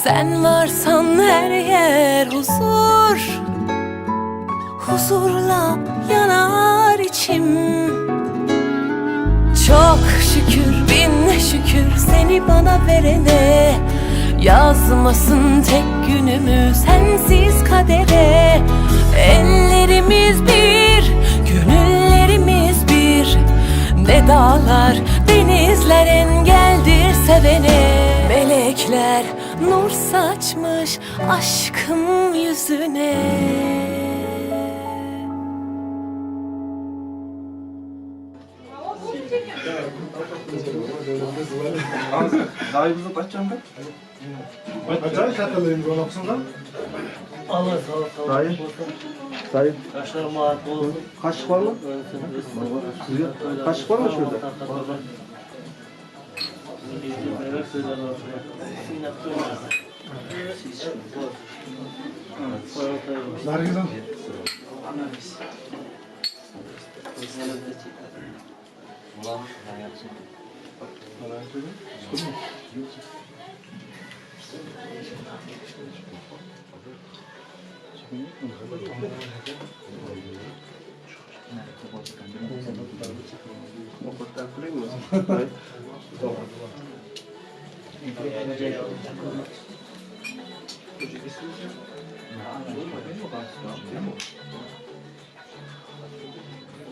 Sen varsan her yer huzur. Huzurla yanar içim. Çok şükür, bin şükür seni bana verene. Yazmasın tek günümü sensiz kadere. Ellerimiz bir, gönüllerimiz bir. Ne dağlar, denizler engeldir sevene. Melekler nur saçmış aşkım yüzüne. Acayip katılıyım Ronaldo'dan. Allah sağ ol. Dayı. Dayı. Kaşlarım ağır olsun. Kaşık var mı? Kaşık var mı şurada? Nargizan. Dayı.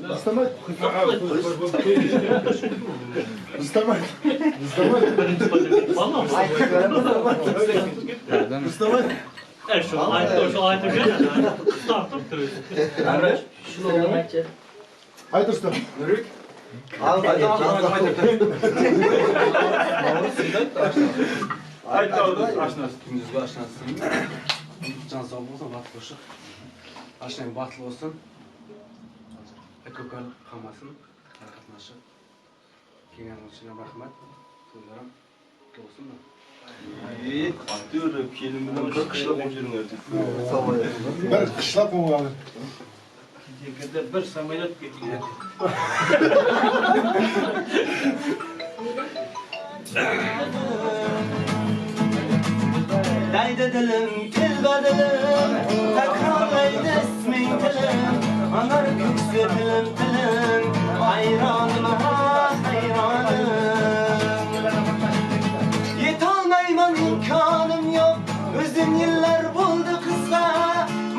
İstemez. İstemez. İstemez. İstemez. Haydi usta. Gündüzgü aşinası. Can sağ olsun, bahtlı olsun. Aşinayım bahtlı olsun. Aka-ukalar qolmasin, harakatlanishib. Kelgan uchun rahmat. To'ylarim qutlu bo'lsin. Bir qishloq bo'lib yuringlar. Bir qishloq bo'ladi. Bir samolyot ketgan. Daydi dilim, telba dilim, takrorlaydi isming tilim. Anar ko'ksi tilim tilim, hayronim hayronim. Yetolmayman imkonim yo'q, o'zim yillar bo'ldi qisqa.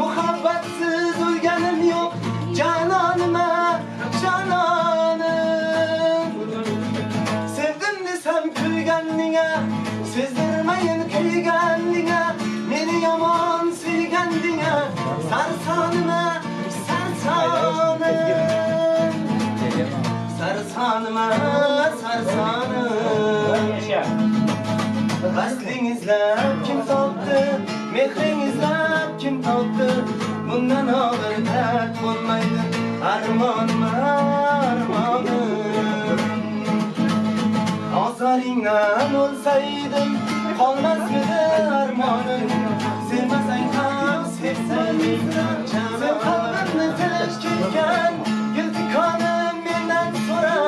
Muhabbatsiz o'lganim yo'q, janonima, janonim. Sevdim desam kulganingga, sezdirmayin kuyganingga, meni yomon suygandinga, sarsonima, sarsonim. Sarsonima, sarsonim. Vasling izlab kim topdi, mehring izlab kim topdi? Bundan og'ir dard bo'lmaydi, armonim, armonim. Ozoringdan o'lsaydim, qolmasmidi armonim? Sevmasang ham sevsang, sen qalbimni tilib ketgan, gul tikonim mendan so'ra,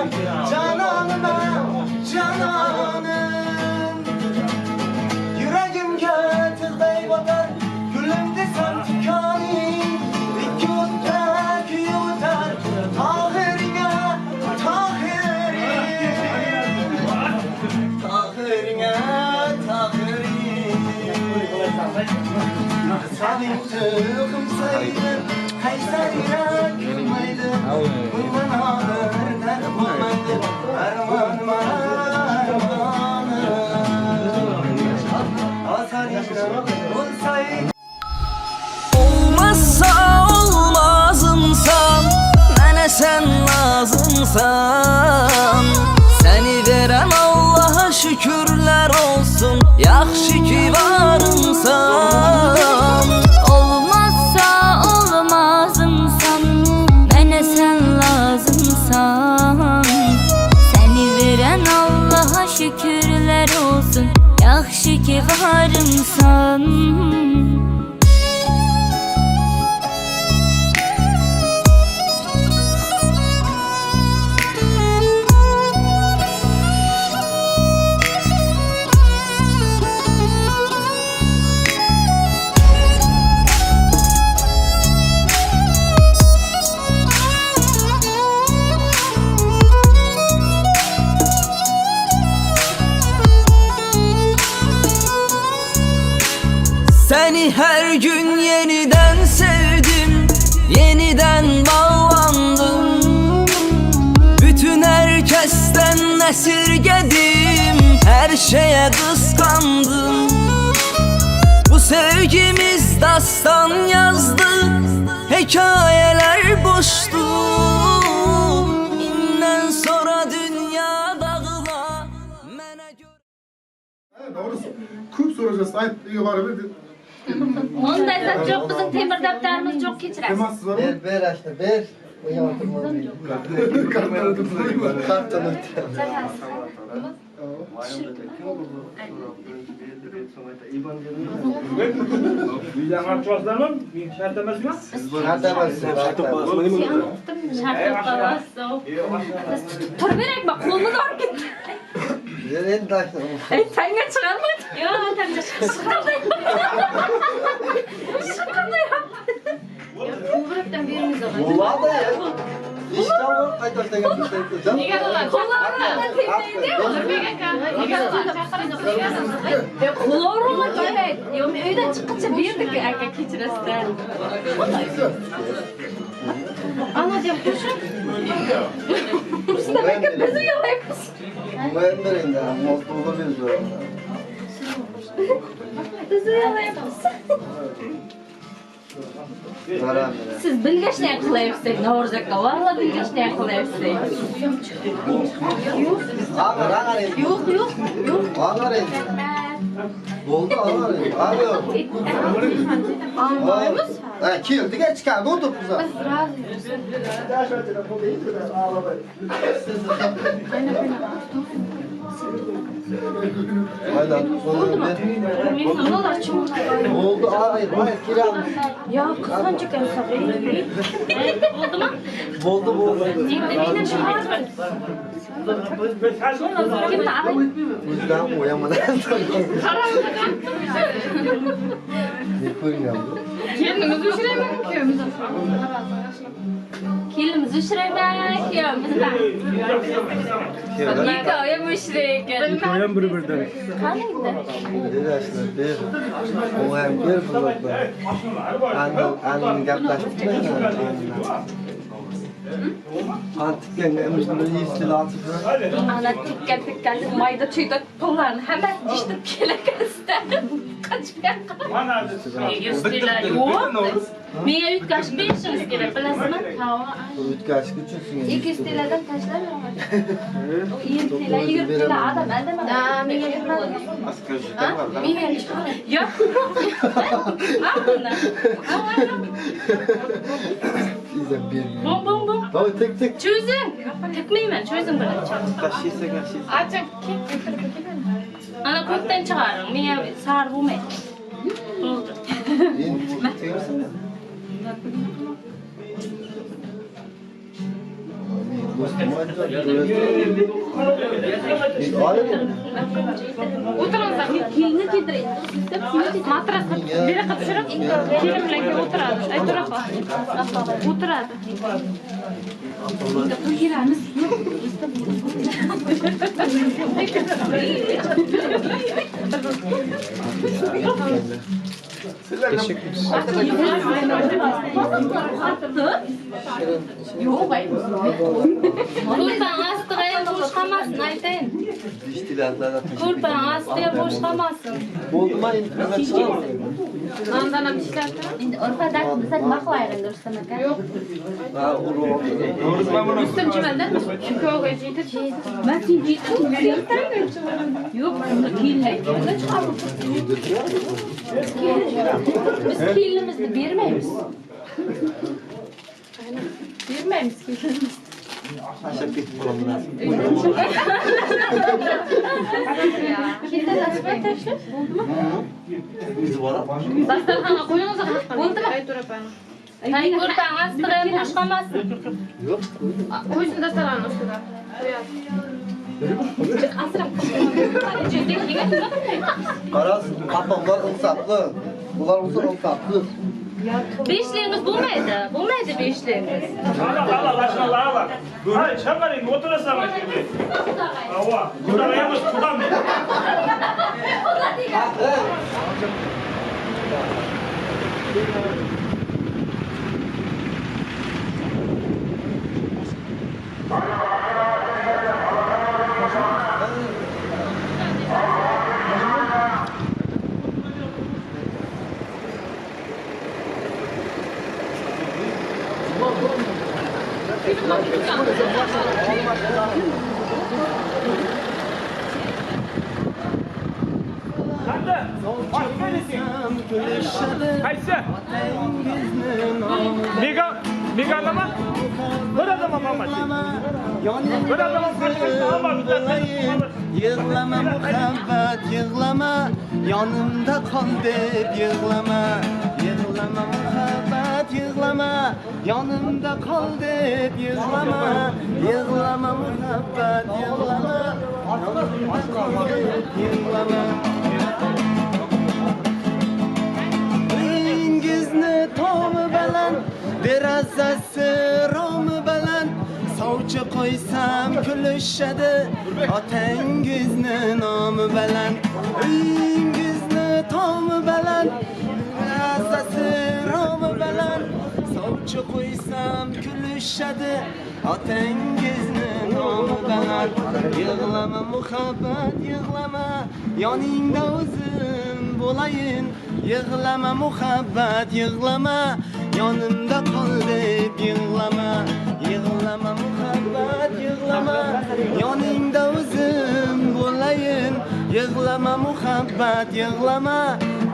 janonim, janonim. Yuragimga tig'day botar, gulim desam tikoning, ikki o'tda kuyib o'tar, tohiringa, tohiring. Tohiringa, tohiring. Saning tuxumsaydi, qaysar yurak kulmaydi, bundan og'ir dard bo'lmaydi, armonim, armonim. Ozoringdan o'lsaydi. Olmazsa olmazımsan, mənə sən lazımsan. Səni verən Allaha şükürlər olsun, yaxşı ki varımsan. Olmazsa olmazımsan, mənə sən lazımsan. Seni her gün yeniden sevdim, yeniden bağlandım. Bütün herkesten esirgedim, her şeye kıskandım. Bu sevgimiz dastan yazdı, hikayeler boştu. İnden sonra dünya dağıla, mənə görə. Doğrusu ko'p so'raysiz, ayt, uyga borib deb. Unday zat yo'q, bizning temir daftarimiz yo'q, kechirasiz. Demasiz bormi? Ber, ber ashna, ber. Uyga o'tirmayman. Kartdan o'tib Kartdan o'tiraman. Shart emas. Shart yo'q. Biz tutib turib qo'lni og'rib ketdi. Endi ashna. Ey, tanga chiqarmadi. Yo'q, tanga chiqarmadi. Chiqarmadi. Ko'brikdan berimiz og'a. Bo'ladi. Ishdan borib qayta boshlagan bitta. Nega ular Qo'llarimga kerak. Yo'q, men uydan chiqquncha berdik aka, kechirasizlar. Ana deb qo'shib. Rustam aka biz uyalaymiz. Ben endi, mozluğu biz Biz uyalaymiz. Siz bilgachdan qilyapsiz, Navro'z aka, vallahi bilgachdan qilyapsiz. Ağır, ağır endi. Yo'q, yo'q, yo'q. Ağır endi. Bo'ldi, ağır endi. Ağır. Olmaymiz. Ha, keldik, chiqardi, o'tiribmiz. Biz rozimiz. Hayda, Oldu, hayır, hayır, kiram. Ya qizg'anch ekansiz. Bo'ldimi? Bo'ldi, bo'ldi. Kimni alay? O'zidan o'yamadan. Ne ko'ringan bu? Kelinimiz ushlayman, kuyovimiz Kelinimiz ushlayman, kuyovimiz bilan. Ikkovi mushrik ekan. Ikkovi bir birdan. Qani endi? Ber ashna, ber. O'g'am ber bular. Anni gaplashdik. Ana tikkan tikkan mayda chuyda pullarni hammasini yig'ishtirib kelakasizda. Qochib Yuz yo'q. Menga yutkazib berishingiz kerak, bilasizmi? O'tkazishga uchun senga. 200 TLdan tashlab beraman. U 20 TL, 20 TL adam aldama. Da, menga bermadi. Menga Yo'q. Al buni. Izab bermayman. Bum bum bum. Давай, tik tik. Cho'zing. Tikmayman, cho'zing birinchi. Ana ko'kdan chiqaring. Menga sar bo'lmaydi. Bo'ldi. Endi tegarsan. O'tiring. Kelinni kiydiring. Matrasni beriga tushirib, kelin bilan kelib o'tiradi. Ayturafa. O'tiradi. Qo'yamiz. Yo'q, ay. Ko'rpani ostiga ham bo'sh qolmasin, aytayin. Ko'rpani ostiga bo'sh qolmasin. Bo'ldimi endi nima chiqadi? Mandan ham ishlatib. Endi urfadak biza nima qilaylik Rustam aka? Yo'q. Ha, urib. Rustam chimandan kuyovga yetib. Men sen Yo'q, kelinlar chiqarib. Biz kelinimizni bermaymiz. Bermaymiz kelinimizni. Tashlab ketib qolaman. Kelinlar tashlab bo'ldimi? Biz borib. Dasturxonga qo'yingiz. Bo'ldimi? Tay ko'rpani ostiga ham bo'sh qolmasin. Yo'q. Qo'ysin dasturxonni ustida. Qo'yadi. Asrab. Qaras, qapaqlar insofli. Bular bo'lsa insofsiz. Beshligingiz bo'lmaydi. Bo'lmaydi beshligingiz. Allah Allah Allah. Hayır, çamarin oturasam şimdi. Ava, burada yalnız kullanmıyor. Ular degan. Qaysi? Mega, meganimi? Bir odam olmaydi. Bir odam olmaydi. Yig'lama muhabbat, yig'lama, yonimda qol deb yig'lama. Yig'lama muhabbat, yig'lama, yonimda qol deb yig'lama. Yig'lama muhabbat, yig'lama, yonimda qol deb yig'lama. Uyingizni tomi baland, derazasi romi baland. Sovchi qo'ysam kulishadi, otangizni nomi baland. Uyingizni tomi baland, derazasi romi baland. Sovchi qo'ysam kulishadi, otangizni nomi baland. Yig'lama muhabbat, yig'lama, yoningda o'zim bo'layin. Yig'lama muhabbat, yig'lama, yonimda qol deb yig'lama. Yig'lama muhabbat, yig'lama, yoningda o'zim bo'layin. Yig'lama muhabbat, yig'lama,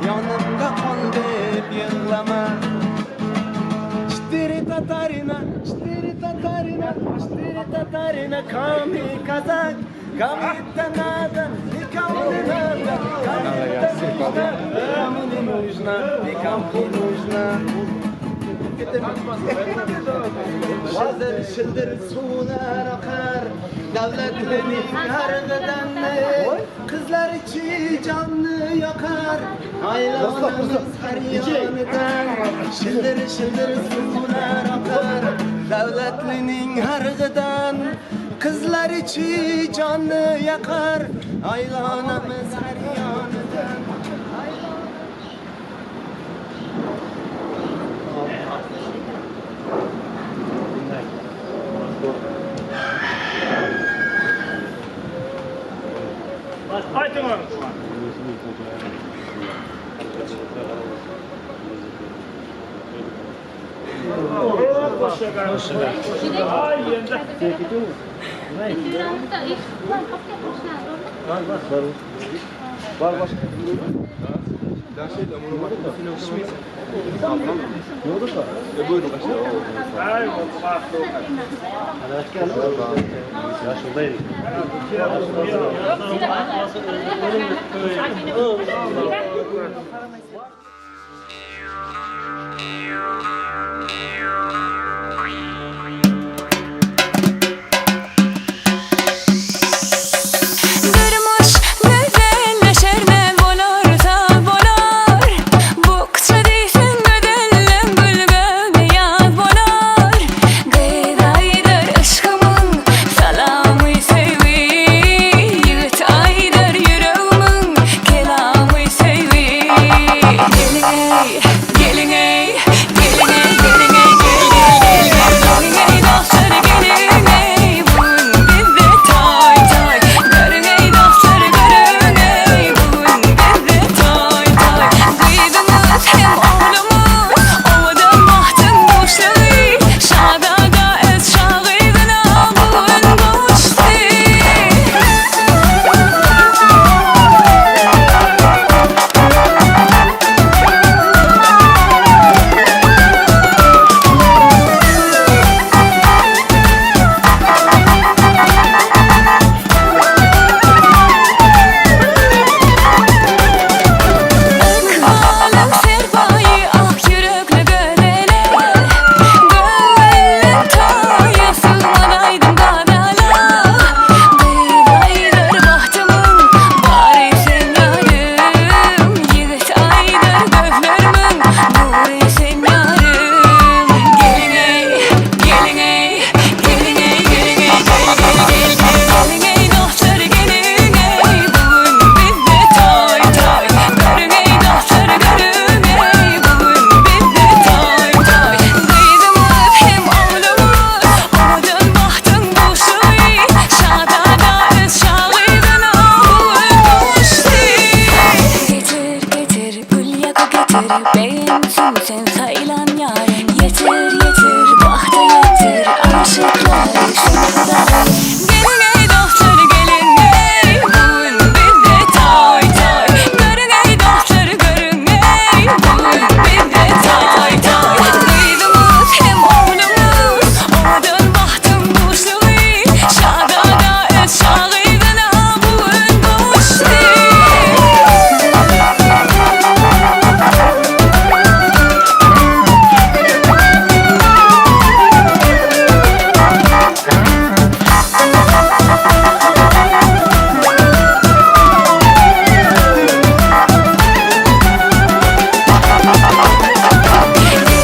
yonimda qol deb yig'lama. Четыре татарина, четыре татарина, четыре татарина, ками казак, кому-то надо, никому не надо, кому-то нужно, никому не нужно, никому не нужно. Shildir shildir suvlar oqar, davlatning harg'idan qizlar ichi jonni yoqar, aylanamiz har yonidan. Shildir shildir suvlar oqar, davlatning harg'idan qizlar ichi jonni yoqar, aylanamiz har yonidan. Ayting uni. Ay endi. Yeter beğensin sen sayılan yarın. Yeter yeter bahta yeter aşıklar şunlar. Gelin ey dostlar gelin ey bugün bizde toy toy. Görün ey dostlar görün ey bugün bizde toy toy. Kızımız hem oğlumuz odan bahtım kuşluğu. Şadada öz şağıdına bugün kuşlu.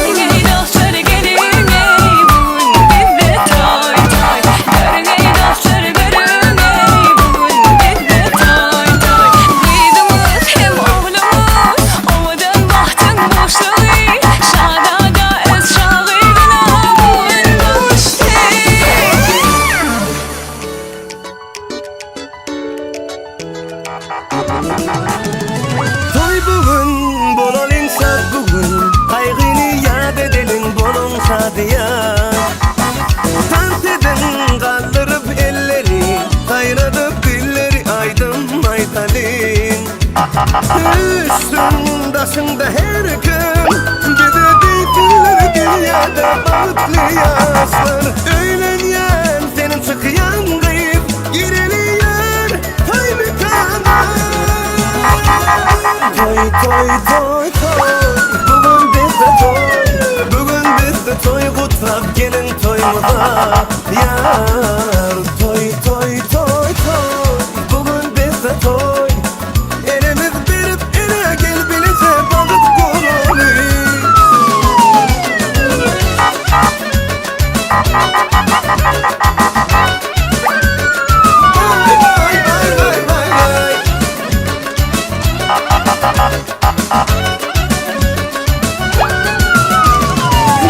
Gelin ey dostlar gelin ey bugün bizde toy toy. Görün ey dostlar görün ey bugün bizde toy toy. Kızımız hem oğlumuz ovadan bahtın boşluğu. Şadada öz şağıdına bugün kavuştu. Toy bugün, bolalım şad bugün. Kaygını yad edelim, bolun şadiya. Dans edin, kaldırıp elleri, kaynatıp dilleri, aydın aytalin. Üstün taşında her gün, gide beytinler dünyada bahtlı yaşlar. Öğlenyen senin çıkyan kayıp, gireliyor toy mekana. Toy toy toy toy, bugün bizde toy. Bugün bizde toy kutlap gelin toyumuza. Yar toy toy toy toy, bugün bizde toy. Elimiz verip ele gel bilece balık kurulu. Vay vay vay vay vay vay.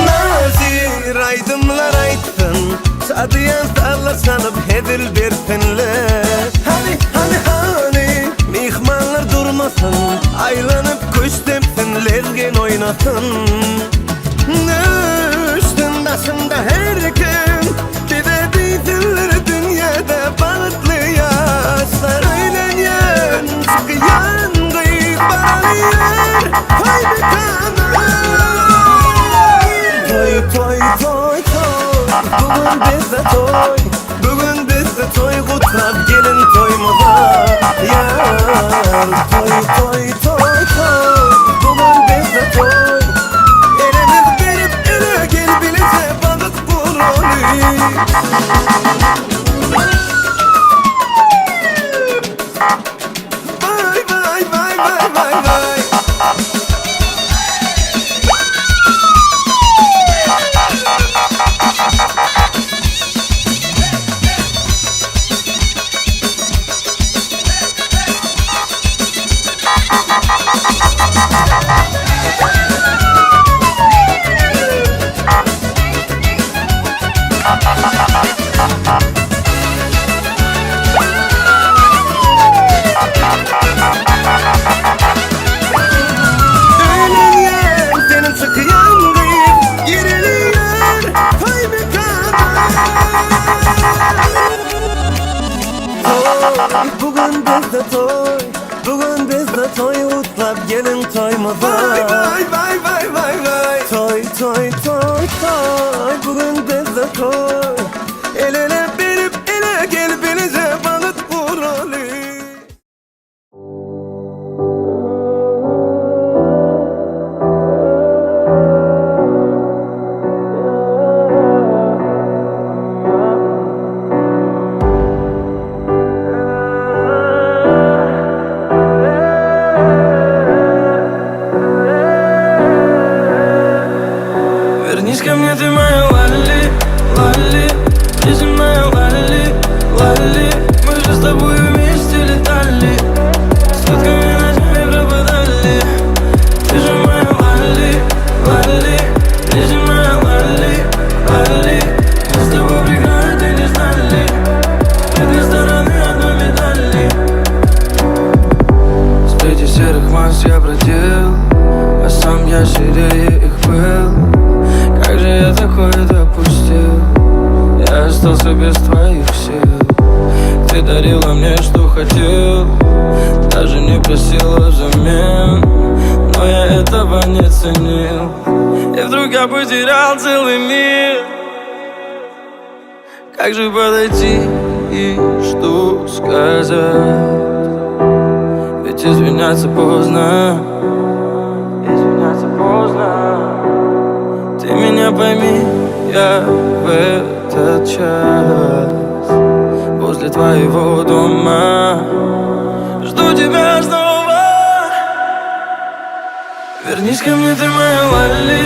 Nazir aydınlar aytsın, Sadıyan salla sanıp hedil bersinler. Hani hani hani mihmanlar durmasın, Aylanıp kuş tepsin, lezgin oynasın. Üstün taşında her gün, bize beytinler dünyada bahtlı yaşlar. Öğlenyen çıkyan kıyık baralıyor, toy mekana. Toy toy toy toy, bugün bizde toy. Bugün bizde toy kutlap gelin toyumuza. Yar toy toy toy toy, bugün bizde toy. Elimiz verip ele gel bilece balık kurulu. Vay vay vay vay vay vay. Öğlenyen senin çıkyan kıyıp giriliyor toy mekana. Toy, bugün bizde toy. Bugün bizde toy utlap gelin toyumuza. Vay vay vay vay vay vay. Toy toy toy toy, bugün bizde toy. El ele verip ele gel bilece balık vuralı. Вернись ко мне, ты моя лали, лали, жизнь моя лали, лали. Мы же с тобой вместе летали, сутками ночами пропадали. Ты же моя лали, лали, жизнь моя лали, лали. Мы с тобой преграды не знали, мы две стороны одной медали. Среди серых масс я бродил, а Я серее их был. Как же я такое допустил? Я остался без твоих сил. Ты дарила мне, что хотел, даже не просила взамен. Но я этого не ценил. И вдруг я потерял целый мир. Как же подойти и что сказать? Ведь извиняться поздно. Извиняться поздно. Ты меня пойми, я в этот час возле твоего дома жду тебя снова. Вернись ко мне, ты моя Лали,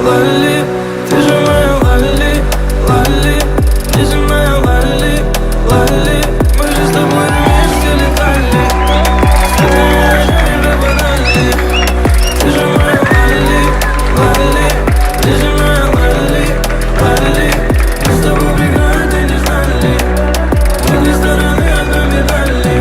Лали. Ты же моя Лали, Лали. Неземная Лали, Лали. Мы же с тобой вместе летали, не пропадали. Ты же моя Лали, Лали. Неземная Лали, Лали. Мы с тобой преграды не знали. Мы две стороны одной медали.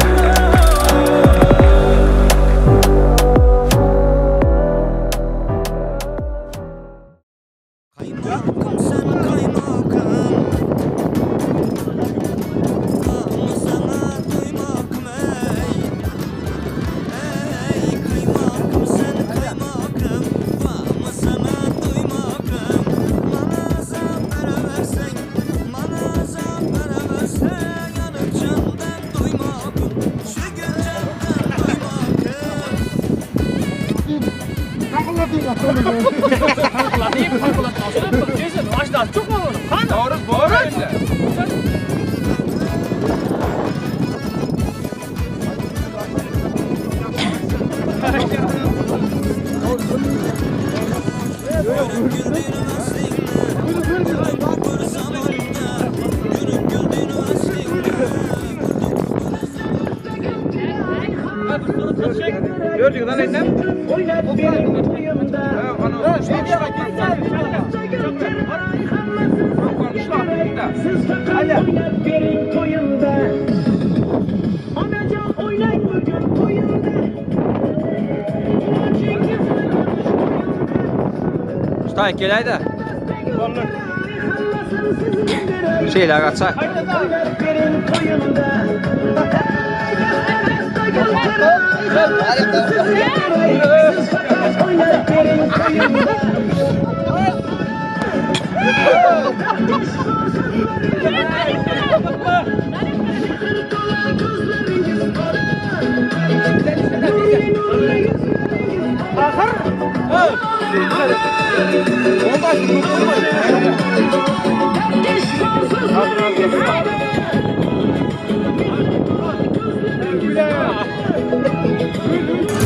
Kelaydi. Şeylar qaçaq.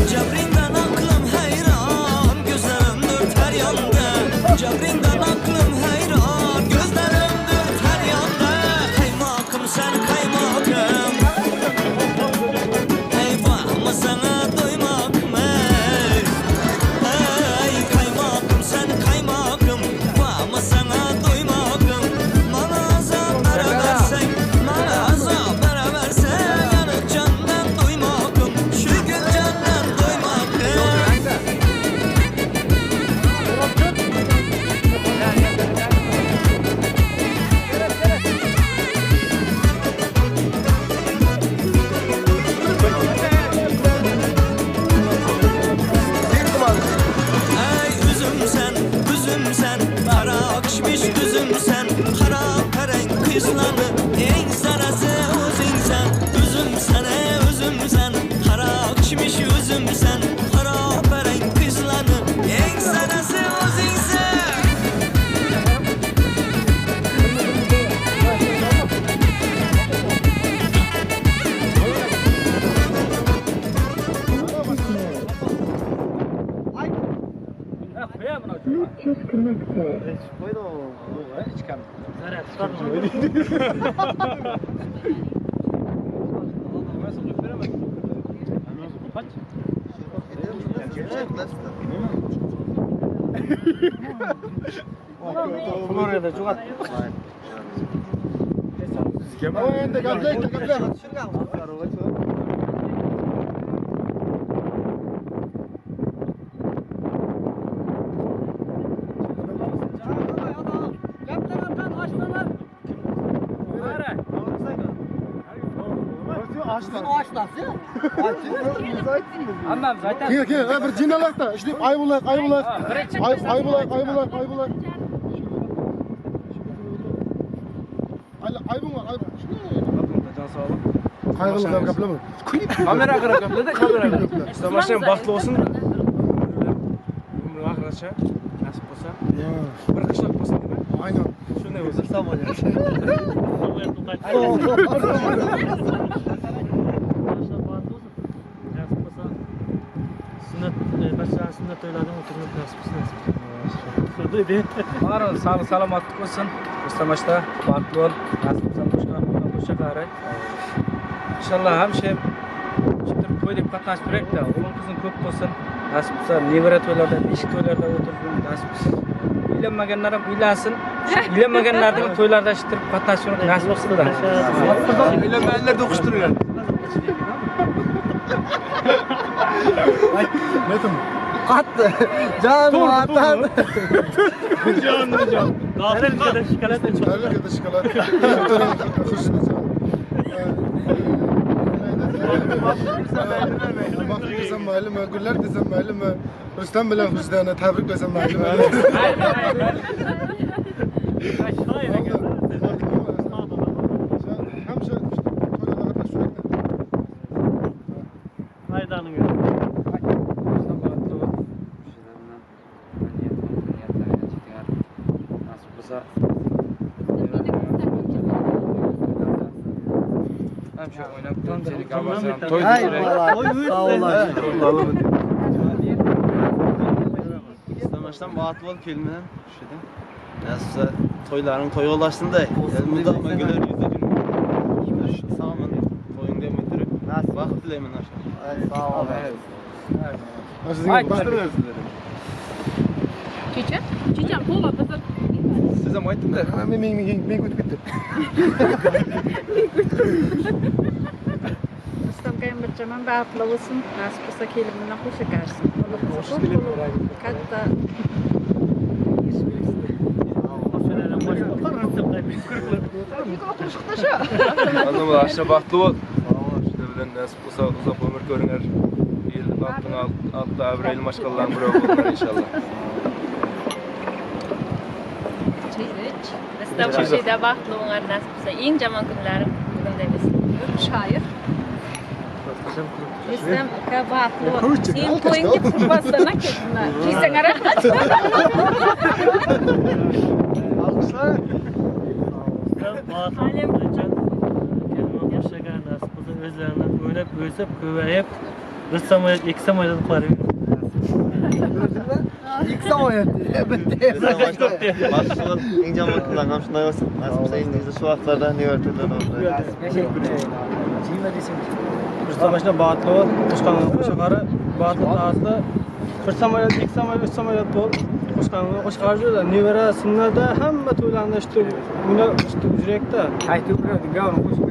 Cebrinden aklım hayran, gözlerim dört her yanda. Cebrinden aklım hayran, gözlerim dört her yanda. Kaymakım sen kaymakım, eyvah mı sana doymak mı? Ey kaymakım sen kaymakım, vah mı sana doymakım? Bana azap berabersen, bana azap berabersen, yanık candan doymakım, şükür candan doymakım. Ey üzüm sen, üzüm sen, kara pişmiş üzüm sen, kara perenk kızları, en sarası özün sen. Üzüm sen, üzüm sen, kara pişmiş üzüm sen, kara perenk kızları, en sarası özün sen. Oshnasi. Hammamiz aytamiz. Kel, kel, bir jinalaylik-da. Ishlab ay bo'laylik, ay bo'laylik. Ay bo'laylik, ay bo'laylik, ay bo'laylik. Ay bo'lar, ay. Jon sog'lik. Qayg'uli gaplama. Kamera qarab gaplada, kamera. Tomosha baxtli bo'lsin. Umri oxirigacha nasib bo'lsa. Bir qishloq bo'lsin dema. Aynan. Shunday bo'lsin. Samolyot. Nasib bo'lsa sunnat, barchani sunnat to'ylardan o'tirib nasib bo'lsin. Bari sog'lik salomatlik bo'lsin. Rustamashda baxtli bo'l, nasib bo'lsa qo'shqa qaray. Inshaalloh hamisha chiqib to'y deb qatnashib turaylik-da. O'g'lim qizim ko'p bo'lsin. Nasib bo'lsa nevara to'ylarda, beshik to'ylarda o'tirib nasib bo'lsin. Uylanmaganlar ham uylansin. Uylanmaganlarni ham to'ylarda chiqib qatnashib nasib bo'lsin-da. Uylanmaganlar o'qishtirilgan. Netim? Qattiq. Jon vatan. Jon jon. Tarelkada shokolad. Tarelkada shokolad. Baxtli desam maylimi, gullar desam maylimi, Rustam bilan Xurshdani tabriklasam maylimi? Hamisha to'ylarda qatnashib Haydanın. Nasib bo'lsa hamisha o'ynab turib, to'y Istamashdan baxtli bo'l kelin shuda. Nasib bo'lsa to'ylaring to'yga ulashsin-da. Mudofaa güler yuzda yuring. Sog'man to'yingda o'tirib, baxt tilayman o'sha. Sog' ol. Checha? Checham to'la bizlar. Siz ham aytdingda. Men o'tib ketdi. Rustam kayinbacham baxtli bo'lsin, nasib bo'lsa kelin bilan qo'sha qarsin. Katta Ashna baxtli bo'l. Shular bilan nasib bo'lsa uzoq umr ko'rinar. Elning altı obro'li mashqalalarning biri bo'lar inshaalloh. Rustam qo'shida baxtli bo'lar nasib bo'lsa. Eng yomon kunlarim bugun emas. Shoir. Rustam aka baxtli bo'l. Sen to'yingga pul ketma. Kiysang rahmat. Alqishlar. O'zlarini o'ynab, o'sib, ko'payib, bir samolyot, ikki samolyot qilib. Ikki samolyot, bitta. Baxtli eng yomon kunlar ham shunday bo'lsin. Nasib bo'lsa endi shu vaqtlarda nevara to'ylarda Rustamashdan baxtli bo'l, qo'shqanga qo'sha qari, baxtli taatli. Bir samolyot, ikki samolyot, uch samolyot bo'l. Qo'shqanga qo'sha qari juda nevara sunnatda hamma to'ylarni ishtirib, o'ynab ishtirib yurakda. Qaytib kiradi, gavr qo'shib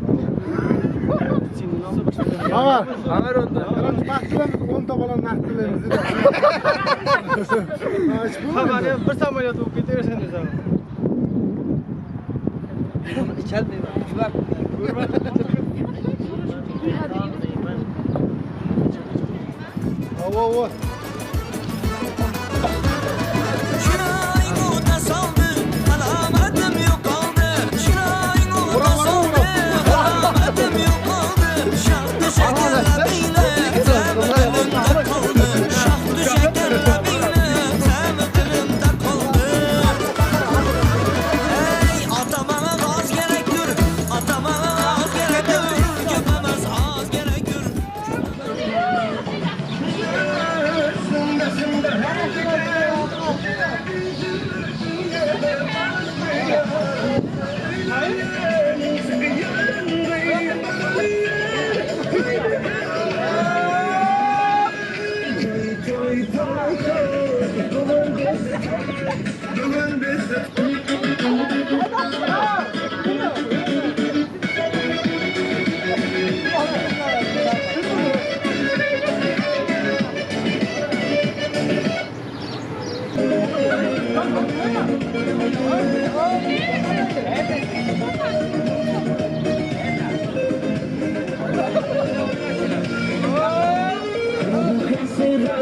Amar, Amar o'nda. Baxt tilaymiz, 10 ta bolani naqd tilaymiz. Xabari bir samolyot bo'lib ketaversin desam. Ichalmayman. Ular Avo, avo.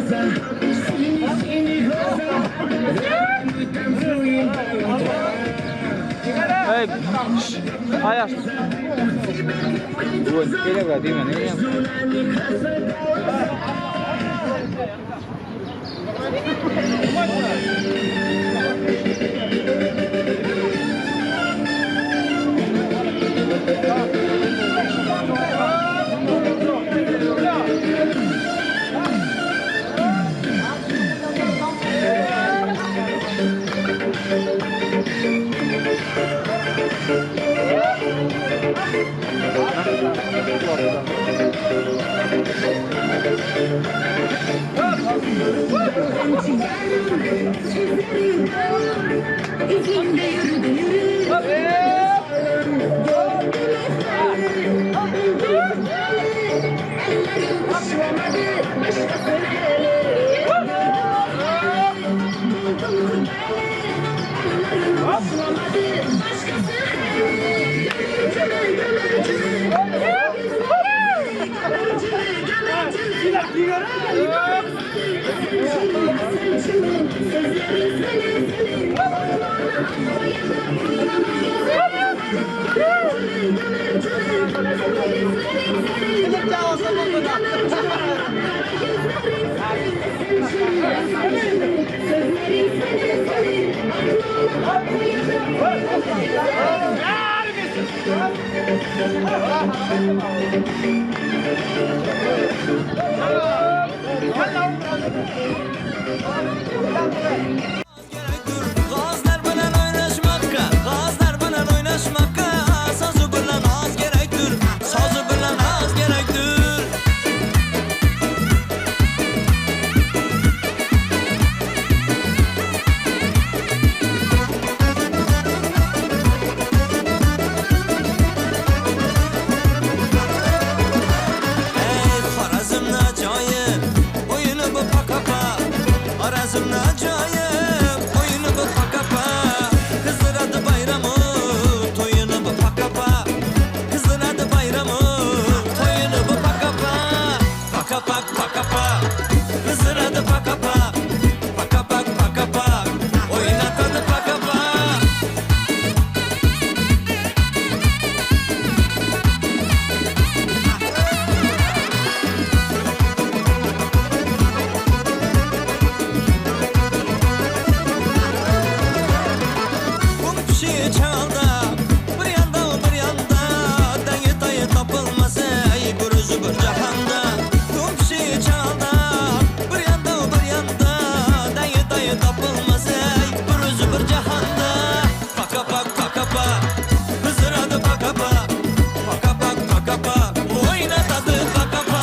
глаза, синие-синие глаза. Мы танцуем до утра. Ey, ayaş. Между нами красота. İzinde yürüdü yürü. Ellerim ıslanmadı, başkasına eli. Buldum kudeli. Ellerim ıslanmadı, başkasına eli. Gazlar bilan o'ynashmoqqa, gazlar bilan o'ynashmoqqa, so'zi bilan oz kerakdir, so'zi bilan oz kerakdir. Ey Xorazmni ajoyib o'yini bu pakapa, Xorazmni ajoyib o'yini bu pakapa, qizdiradi bayrami to'yini bu pakapa, qizdiradi bayrami to'yini bu pakapa, pakapa pakapa, qizdiradi pakapa, pakapa pakapa, o'ynatadi pakapa. Çalda bir yanda bir yanda dengi tayı tapılmaz ey bir özü bir cahanda. Kumşi çalda bir yanda bir yanda dengi tayı tapılmaz ey bir özü bir cahanda. Paka pak paka pa hızıradı paka pa, paka pak paka pa oynatadı paka pa.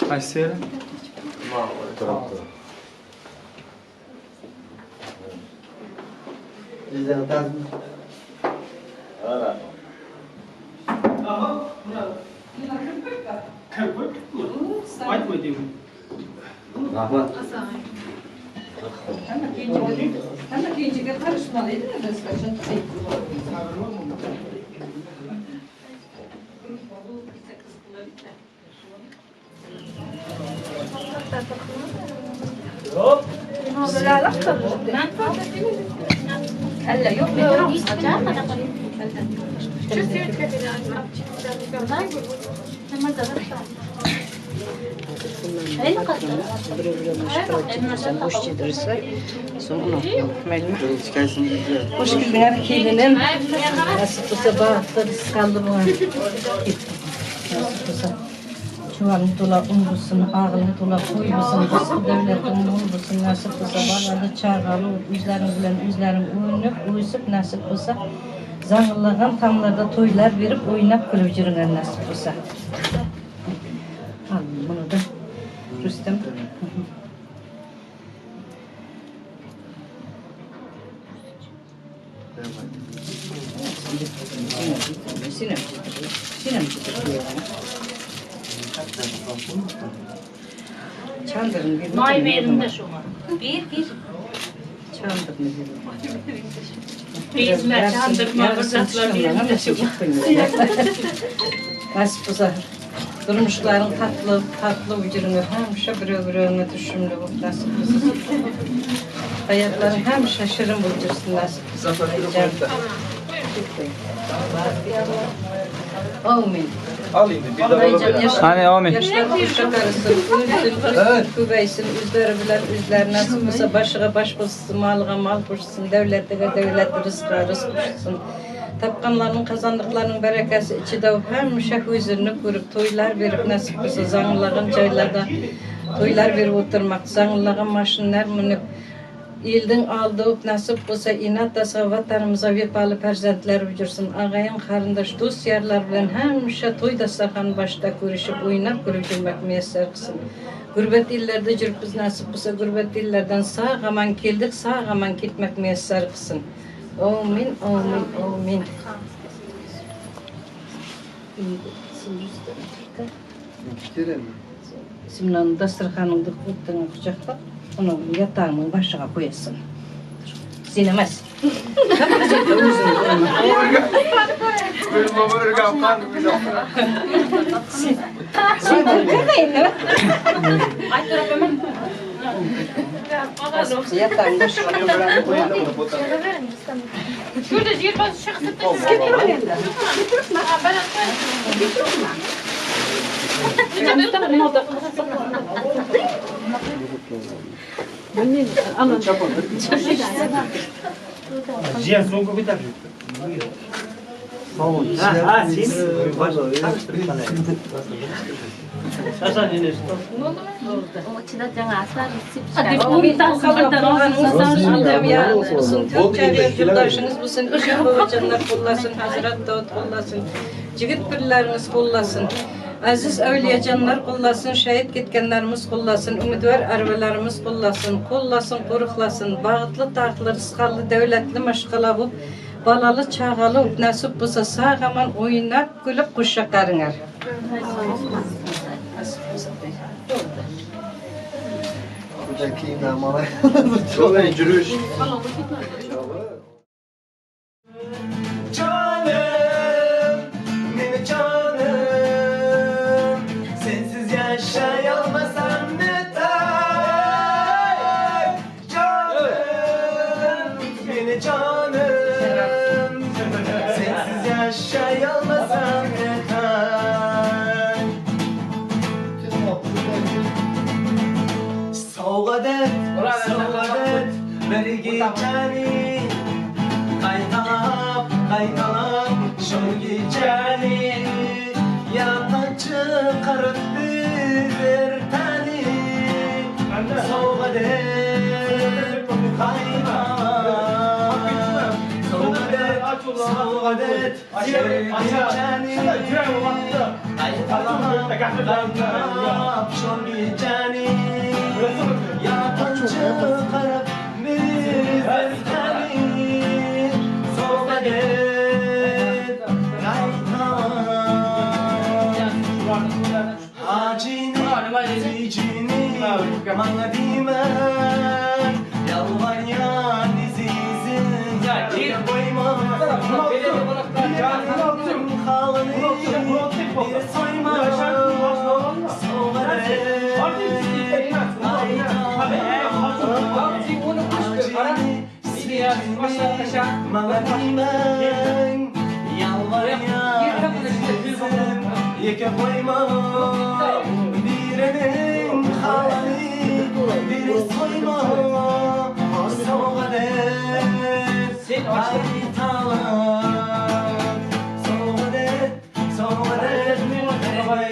Qaysi yeri? Rahmat. Hamma kenjiga qarishmalaydi, Hoş geldin kelinim. Nasip olsa bahtlı rızkallı bu. Nasip olsa çuvalını dola un bulsun, ağını dola koy bulsun, rızkı devletin un bulsun, nasip olsa balalı çağalı üzlerin bilen üzlerin uyunup, uyusup nasip olsa zangıllagan tamlarda toylar verip oynap gülüp жүрген nasip olsa. Al bunu da Rüstem. Çandırın bir. May verin de şuna. Bir. Çandırın bir. Bezme çandırma fırsatlar verin de şuna. Nasip olsa durmuşların tatlı tatlı vücudunu həmişə bir-birinə düşümlü bu nasip olsa. Hayatların həmişə şirin bulcursun nasip olsa. Amin. Hani amin. Yaşlar kuşa karısın, ölsün, köbeysin, üzleri bilen üzler nasip olsa başıga baş bulsun, malga mal koşsun, devletine devlet, rızka rızk koşsun. Tapkanlarının kazandıklarının berekesi içi de hemşe huzurunu kurup toylar verip nasip olsa zanlıların caylarda toylar verip oturmak, zanlıların maşinler minip elдің aldı nasip bolsa inat-asa vatanımıza vefalı perzentler vücursun. Ağayın qarındaş dost yarlar bilen həmişə toy dastarxanı başda görüşüp oynap görüp жүрmek müyesser qılsın. Gurbet illerde жүрüp biz nasip bolsa gurbet illerden sağ aman keldik, sağ aman ketmek müyesser qılsın. Amin, amin, amin. Şimdi dastarxanыңды quchaqlab, onu yatağının başına koyasın. Sen emez. Sen korkmayın değil mi? Yatağın başına. Şurada жер çıksın. Jiyan so'nggi bitar. Ha, sen. Hasan yine. Yurttaşınız bulsun, ışık babacanlar kollasın, Hazret Davut kollasın, jigit pirlerimiz kollasın, aziz evliyacanlar kollasın, şehit ketkenlerimiz kollasın, umidvar arvalarimiz kollasın, kollasın, qoruqlasın, bağıtlı, taqlı, rızqallı, devletli maşqala bulup, balalı, çağalı, nasip bolsa sağ aman oynap, gülüp kuşa karınar. Canım, benim canım, sensiz yaşayamazsam ne tay. Canım, benim canım, sensiz yaşayamazsam ne tay. Sovg'adet, sovg'adet, bir gecani qaytalab, qaytalab, shu gecani yoddan chiqarib bir tani. Sovg'adet, qaytalab, sovg'adet, sovg'adet, bir gecani qaytalab, qaytalab, shu gecani yoddan chiqarib bir tani. Sovg'adet, qaytalab, hacini, zicini, bana dimen, yalvaryan izizin, koyma, bir halını bir soyma. Sovg'adet, qaytalab, bana dimen, yalvaryan izizim, yeke koyma, birinin halini bir soyma. Sovg'adet, qaytalab, sovg'adet, sovg'adet, bir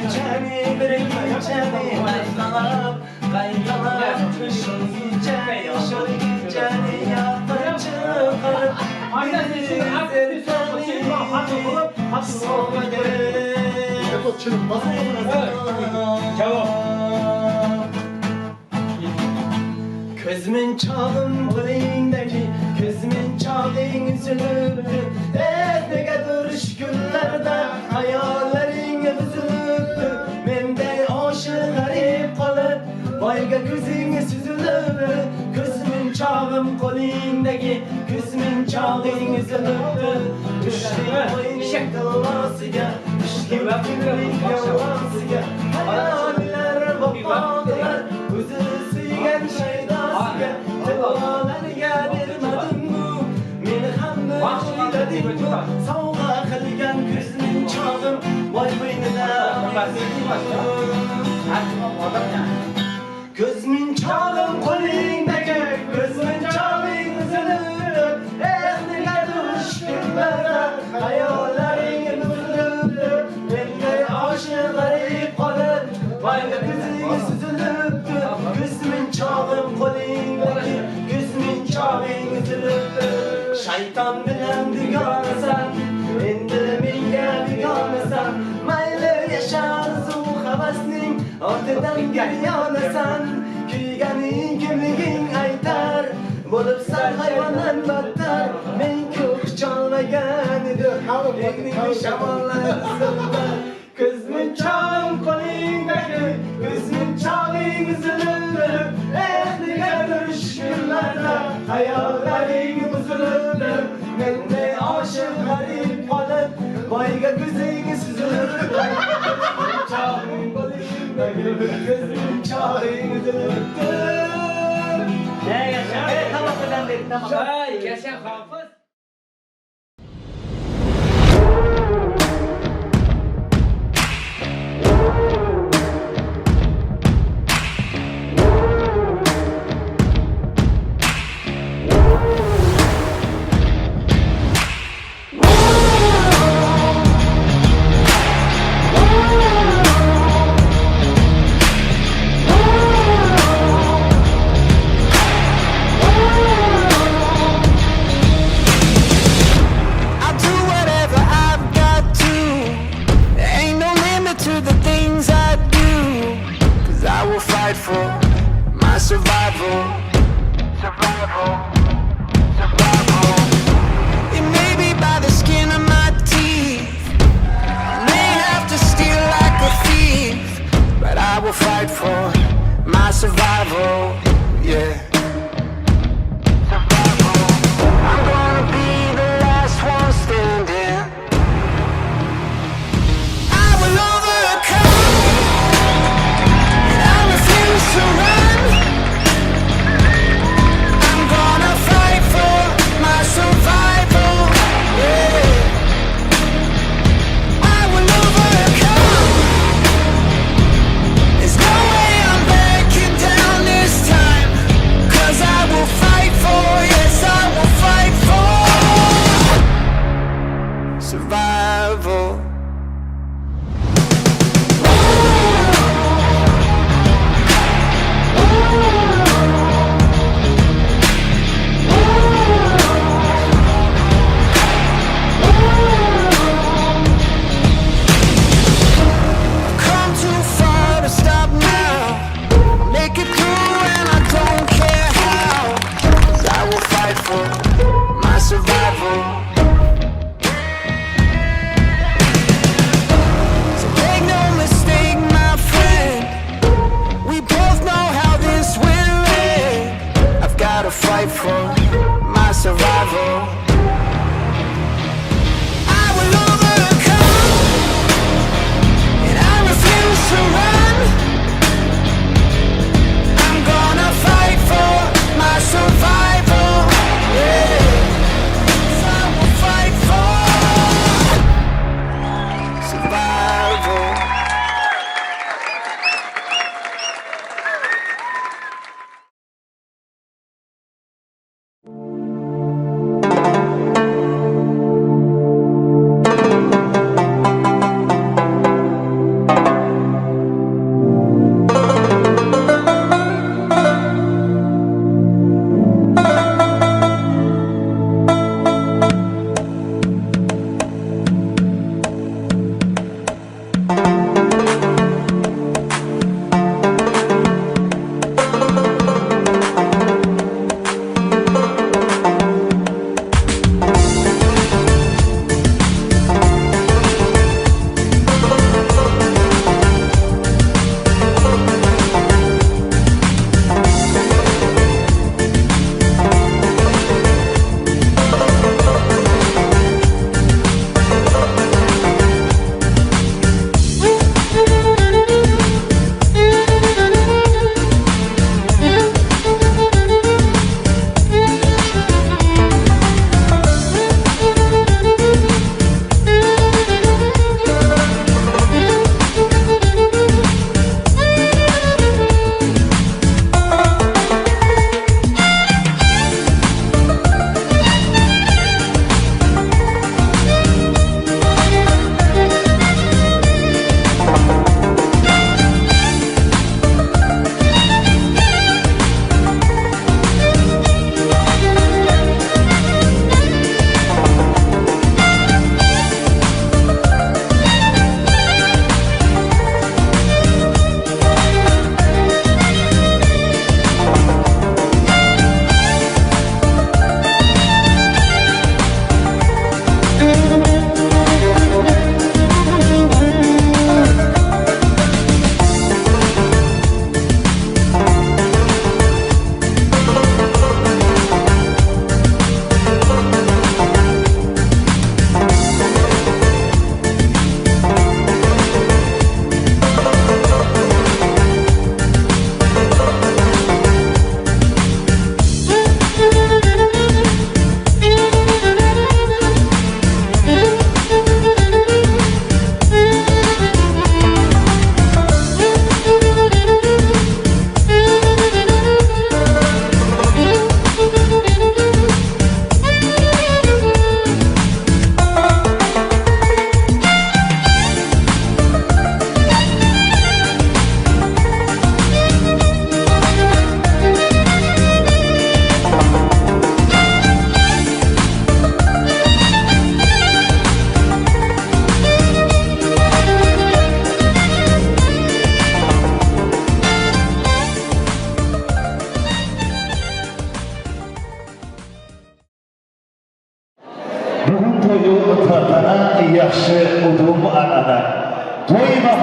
gecani, bir gecani qaytalab, qaytalab, shu gecani, shu gecani yoddan chiqarib bir tani. Sovg'adet, Közümün çağım qo'lingdagi, ko'zimin chog'ing uzilibdi. Negadir shu kunlarda hayollaring buzilibdi. Menday oshiq g'arib qolib, boyga ko'zing suzilibdi. Ko'zimin chog'im qo'lingdagi, ko'zimin chog'ing uzilibdi. Tushdi qo'yning tillosiga, tushdi vaqtning yolg'onsiga. Hayollar vafo qilar o'zi suygan shaydosiga. Tillolarga bermadim-ku, meni hamma o'ylading-ku. Sovg'a qilgan ko'zning chog'im, voy bo'ynida Ko'zmunchog'im qo'lingdagi, ko'zmunchog'ing uzilib, eh negadir kunlarda xayollaring buzilib, menday oshiq g'arib qolib, boyga ko'zing suzilibdi. Ko'zmunchog'im qo'lingdagi, ko'zmunchog'ing uzilibdi. Shayton bilan dugonasan, endi menga begonasan. Mayli yasha orzu havasning ortidan giryonasan. Kuyganing kimliging aytar, bo'libsan hayvondan battar. Men ko'k cholmagan edim, egningni shamollar siltar. Ko'zmunchog'im qo'lingdagi, ko'zmunchog'ing uzilib, eh negadir kunlarda xayollaring buzilib, menday oshiq g'arib qolib, boyga ko'zing suzilib. Ko'zmunchog'im qo'lingdagi, ko'zmunchog'ing uzilibdi. Hey, yasha Hofiz. I do whatever I've got to. There ain't no limit to the things I do. 'Cause I will fight for my survival. Survival. Survival. It may be by the skin of my teeth. I may have to steal like a thief. But I will fight for my survival. Yeah. Survival. I'm gonna be the last one standing. I will overcome. And I refuse to run. I'm gonna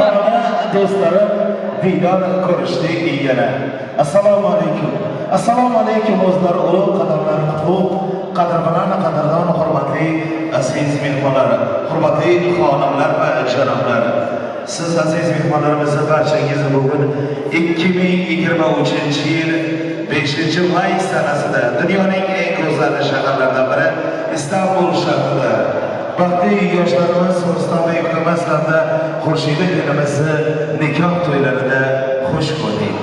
Bahona do'stlarim diydor ko'rishdik yana. Assalomu alaykum. Assalomu alaykum o'zlari ulug' qadamlari qutlug', qadr bilan qadrdon hurmatli aziz mehmonlar, hurmatli xonimlar va janoblar. Siz aziz mehmonlarimizni barchangizni bugun 2023-yil 5 may sanasida dunyoning eng go'zal shaharlaridan biri Istanbul shahrida baxtli yoshlarimiz Rustambek ukamiz hamda Xurshida kelinimizni nikoh to'ylarida xush ko'rdik.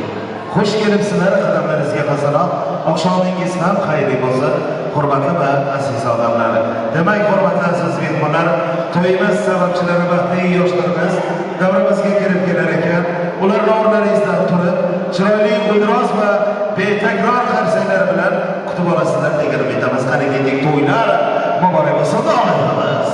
Xush kelibsizlar, qadamlaringizga hasanot, oqshomingiz ham xayrli bo'lsin, hurmatli va aziz odamlar. Demak, hurmatli aziz mehmonlar, to'yimiz sababchilari baxtli yoshlarimiz davramizga kirib kelar ekan, ularni o'rnlaringizdan turib, chiroyli gulroz va betakror qarsaklar bilan kutib olasizlar degan umiddamiz. Qani ketdik, to'ylar muborak bo'lsin, davom etamiz.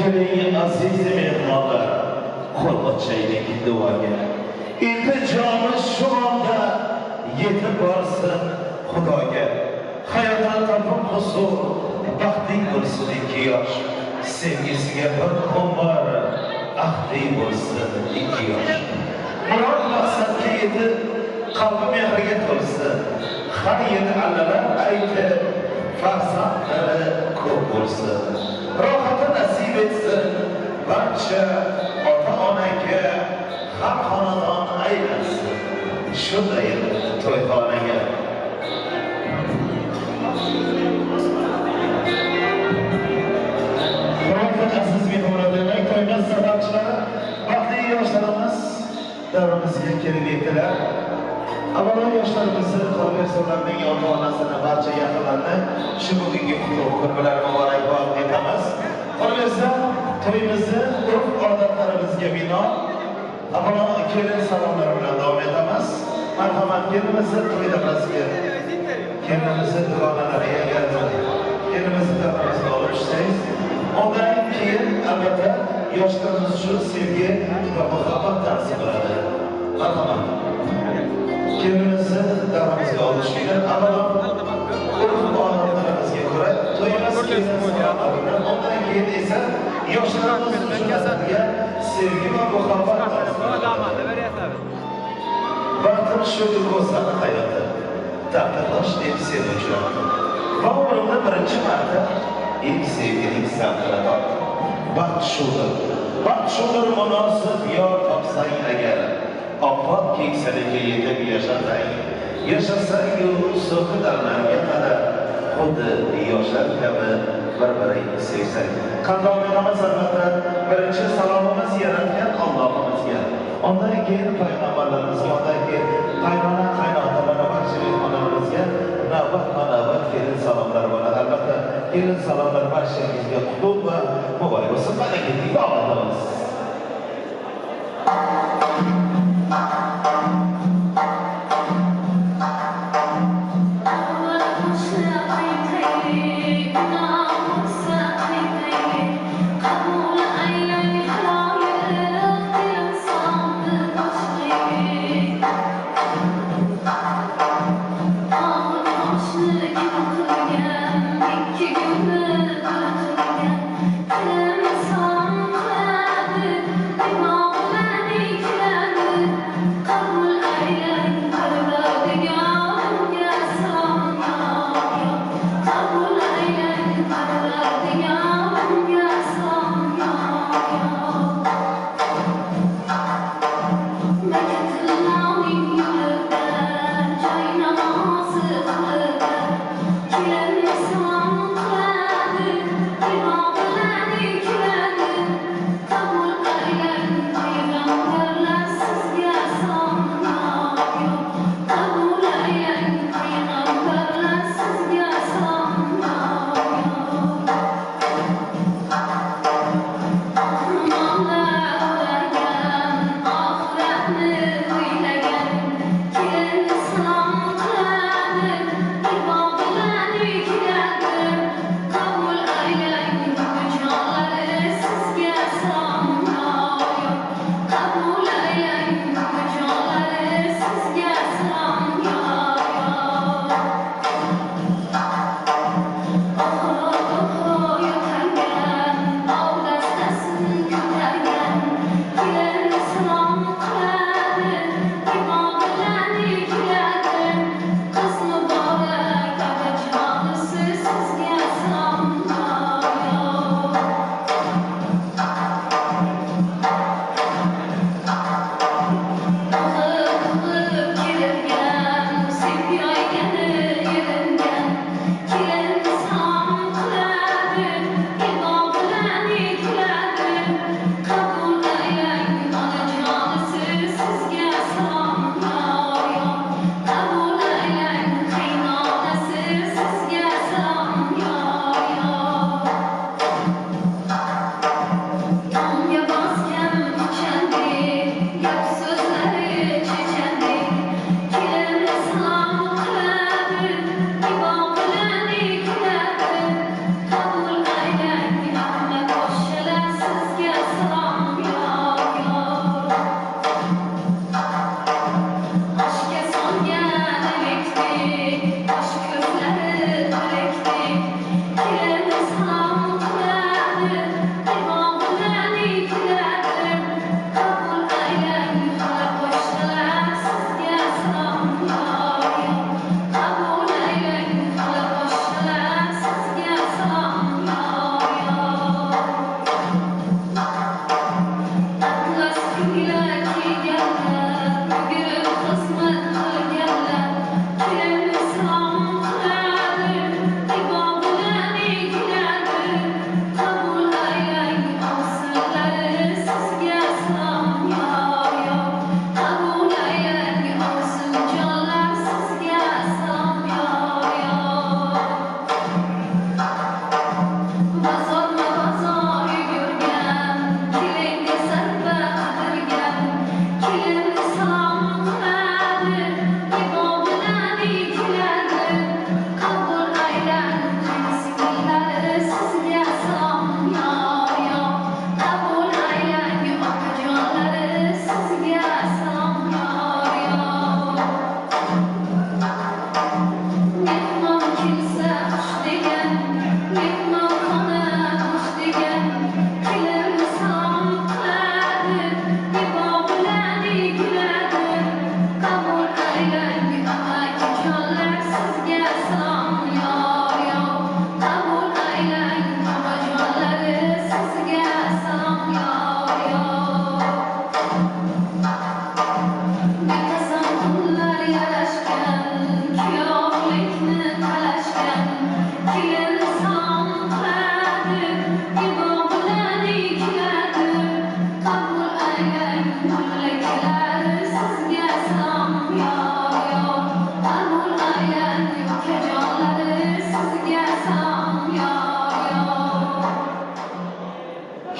Keling aziz mehmonlar, qo'l ochaylik duoga. Iltijomiz shu onda yetib borsin Xudoga. Hayotdan topib huzur, baxtli bo'lsin ikki yosh. Sevgisiga bir umr ahdi bo'lsin ikki yosh. Murod maqsadga yetib, qalbi mehrga to'lsin. Har yili allalar aytib, farzandlari ko'p bo'lsin. Rohati nasib etsin barcha ota-onaga, har xonadon aylansin shunday to'yxonaga. Hurmatli aziz mehmonlar, demak, to'yimiz sababchilari baxtli yoshlarimiz davramizga kelib yetdilar. Avvalo yoshlarimizni, qolaversa ularning ota-onasini, barcha yaqinlarini shu bugungi qutlug' kun bilan muborakbod etamiz. Qolaversa to'yimizni urf-odatlarimizga bino avvalo kelin salomlari bilan davom etamiz. Marhamat, kelinimizni to'y davrasiga, kelinimizni dugonalariga keldi. Kelinimizni davramizga olib tushsangiz. Undan keyin albatta yoshlarimiz uchun sevgi va muhabbat darsi bo'ladi. Marhamat. Kelinimizni davramizga olib tushinglar. Avvalo urf odatlarimizga ko'ra to'yimiz kelin salomlari, undan keyin esa yoshlarimiz uchun sevgi va muhabbat darsi bo'ladi. Baxtim shu go'zal hayoti, taqdirdosh deb seni uchratdim. Va umrimda birinchi marta ilk sevgining zavqini topdim. Baxt shudir. Baxt shudir munosib yor topsang agar. Oppoq keksalikka yetib yashasang, yashasang-yu so'nggi damlarga qadar xuddi yoshlar kabi bir-biringni sevsang. Qandoq albatta birinchi salomimiz yaratgan Allohimizga. Undan keyin payg'ambarlarimizga, undan keyin qaynona, qaynotalar va barcha mehmonlarimizga navbat-navbat kelin salomlar bo'ladi. Albatta, kelin salomlar barchangizga qutlug' va muborak bo'lsin. Mana ketdik, davom etamiz. Kim san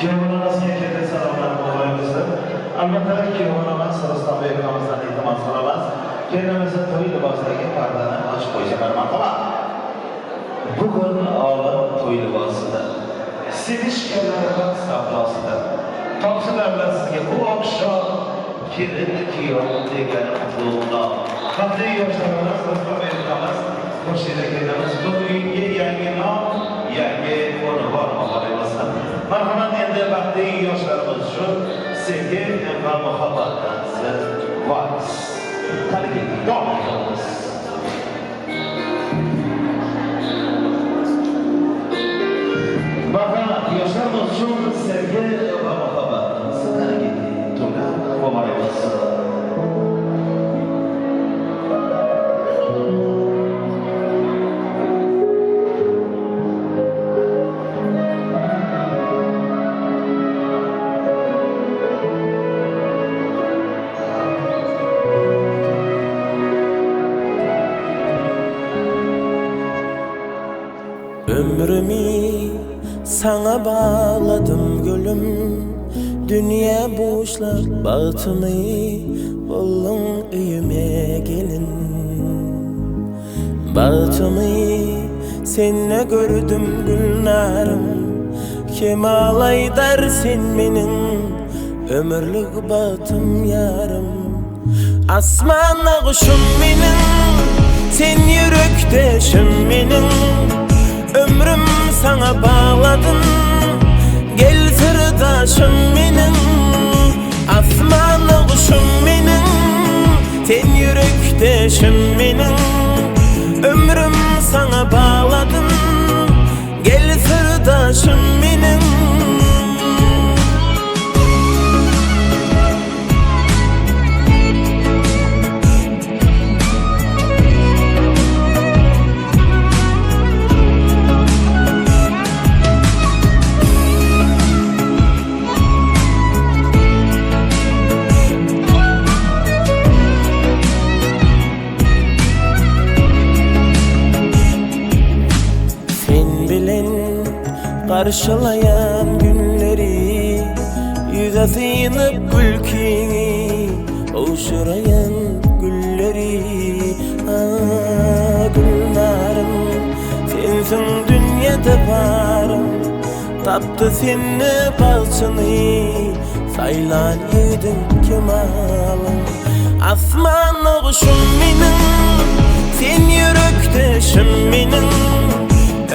Kuyovonamizga katta salomlar muborak bo'lsin. Albatta, kuyovonamiz Rustam akamizdan iltimos qilamiz. Kelinimizni to'y libosidagi pardani ochib qo'ysalar marhamat. Bugun olam to'y libosida, sevishganlar raqs savdosida. Topshilarlar sizga bu oqshom kelin kuyov degan qutlug' nom. Baxtli yoshlarimiz, Rustam akamiz, Xurshida kelinimiz bugungi yangi nom, yangi unvon muborak bo'lsin. Marhamat, endi baxtli yoshlarimiz uchun sevgi va muhabbat dansi vals. Qani ketdik, davom etamiz. Marhamat, yoshlarimiz uchun sevgi va muhabbat dansi. Qani ketdik, to'ylar muborak bo'lsin. Ömrümü sana bağladım gülüm, dünya boşlar bahtımı buldun üyüme gelin. Bahtımı seninle gördüm gülnarım, kim alay dersin benim ömürlük bahtım yarım. Asmana kuşum benim, sen yürekteşim benim. Ömrüm sana bağladım, gel sırdaşım benim. Asmana kuşum benim, sen yürekteşim benim. Ömrüm sana bağladım, gel sırdaşım benim. Karşılayan günleri, yüze sığınıp gülkini, ovuşurayan gülleri. Ah gülnarım, sensin dünyada varım. Taptı seni balçını, saylan yedin kemalım. Asman kuşum benim, sen yürekteşim benim.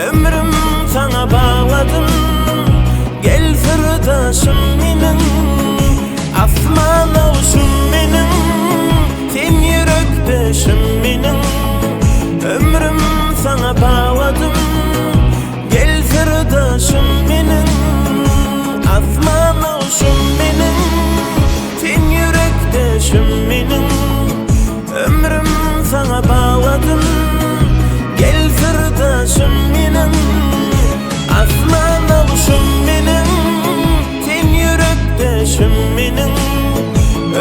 Ömrüm sana bağladım, gel sırdaşım benim. Asman kuşum benim, sen yürekteşim benim. Ömrüm sana bağladım, gel sırdaşım benim. Asman kuşum benim, sen yürekteşim benim. Ömrüm sana bağladım, gel sırdaşım benim. Asman kuşum benim, sen yürekteşim benim.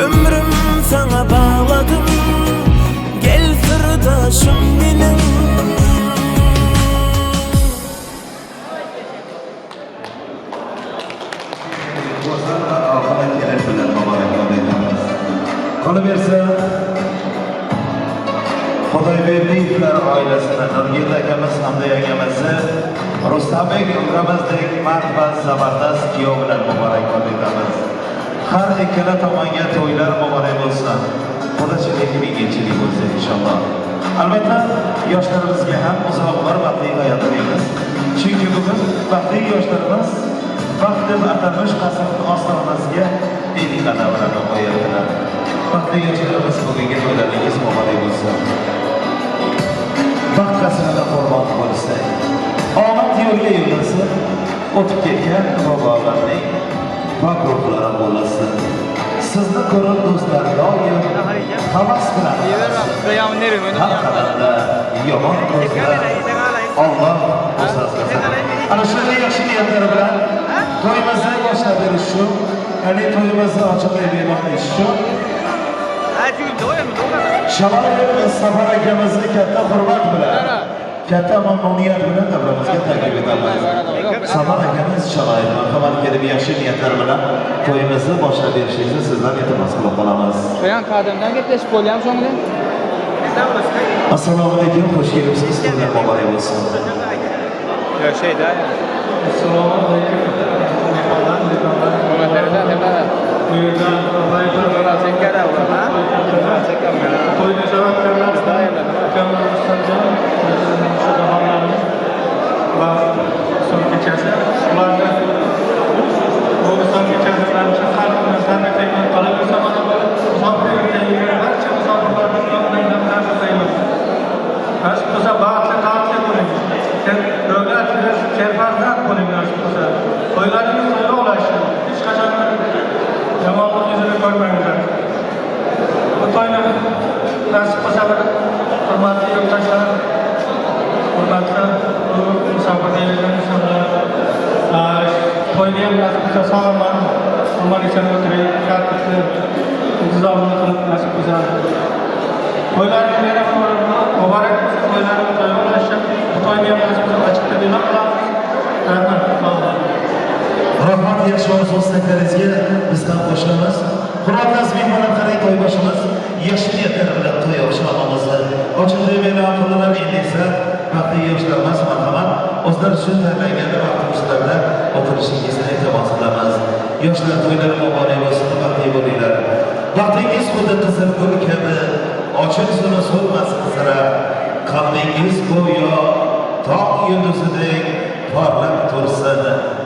Ömrüm sana bağladım, gel sırdaşım benim. Qolaversa, Xudoyberdiyevlar oilasini, Nurgeldi akamiz hamda yangamizni Rustambek ukamizdek mard va zabardast kuyov bilan muborakbod etamiz. Har ikkala tomonga to'ylar muborak bo'lsin. Qudachilik mingchilik bo'lsin inshaalloh. Albatta, yoshlarimizga ham uzoq umr, baxtli hayot tilaymiz. Chunki bugun baxtli yoshlarimiz baxt deb atalmish qasrning ostonasiga ilk qadamlarini qo'yaptilar. Baxtli yoshlarimiz, bugungi to'ylaringiz muborak bo'lsin. Baxt qasrida qurbon bo'lsin. Omad yo'lga yo'llasin, o'tib ketgan bobolarning pok ruhlari bo'lsin. Sizni ko'rib do'stlar doim havas bilan har qadamda yomon ko'zlar Alloh o'zasi. Ana shunday yaxshi niyatlar bilan to'yimizni boshlab berish uchun, ya'ni to'yimizni ochiq e'lon etish uchun Shaloyev Safar akamizni katta hurmat bilan Katta mamnuniyat bilan davramizga taklif etamiz. Samad akamiz Chalayev marhamat kelib yaxshi niyatlar bilan to'yimizni boshlab berishingizni sizdan iltimos qilib qolamiz. Qo'yan qadimdan gaplashib bo'lyapmi so'ngda? Assalomu alaykum, xush kelibsiz, to'ylar muborak bo'lsin. Yo'q, şeyda. Assalomu alaykum. Mehmonlar, mehmonlar. To'yni sababkorlar ukam Rustamjon, Mushodaxonlarimiz va son kechasi. Ularni bu son kechasi bilan har kuni tabriklayman. Qolaversa mana bu musofirlikka kelgan barcha musofirlarni nomidan tabriklayman. Nasib bo'lsa baxtli, tatli bo'ling. Davlat serfarzand bo'ling nasib bo'lsa. To'ylaringiz to'yga ulashsin. Hech qachon yomonlik yuzini ko'rmanglar. Bu to'yni nasib bo'lsa bir hurmatli yurtdoshlar, hurmatli musofirga kelgan insonlar, to'yni ham nasib bo'lsa sog'lom, omon eson o'tirib, tartibli, intizomli qilib nasib bo'lsa. To'ylaringiz yana muborak bo'lsin, to'ylaringiz to'yga ulashsin. Bu to'yni ham nasib bo'lsa ochiq deb e'lon qilamiz. Rahmat. Rahmat, yaxshi orzu istaklaringizga biz ham qo'shilamiz. Hurmatli aziz mehmonlar, qarang, to'yboshimiz yaxshi niyatlar bilan to'y oqshomimizni ochiq deb e'lon qildilar. Endi esa baxtli yoshlarimiz marhamat o'zlari uchun tanlangan vaqt fursatlarda o'tirishingizni iltimos qilamiz. Yoshlar to'ylari muborak bo'lsin, baxtli bo'linglar. Baxtingiz xuddi qizil gul kabi ochilsin, so'lmasin sira. Qalbingiz go'yo tog' yulduzidek porlab tursin,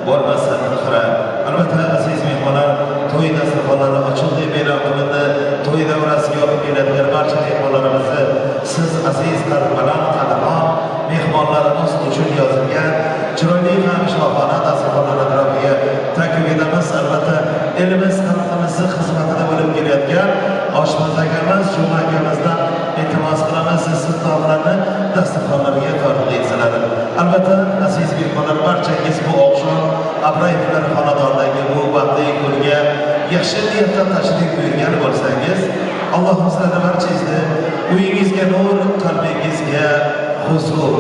bo'lmasin xira. Albatta aziz mehmonlar, to'y dasturxonlari ochiq deb e'lon qilindi. To'y davrasiga olib keladigan barcha mehmonlarimizni siz aziz qadrbaland qadrdon mehmonlarimiz uchun yozilgan chiroyli ham shohona dasturxonlar atrofiga taklif etamiz. Albatta elimiz xalqimizni xizmatida bo'lib kelayotgan oshpaz akamiz, Juma akamizdan iltimos qilamiz, siz taomlarni dasturxonlarga tortib etsinlar. Albatta aziz mehmonlar, barchangiz bu oqshom Abrayevlar xonadonidagi bu baxtli kunga yaxshi niyatda tashrif buyurgan bo'lsangiz, Alloh sizlarni barchangizni uyingizga nur, qalbingizga huzur,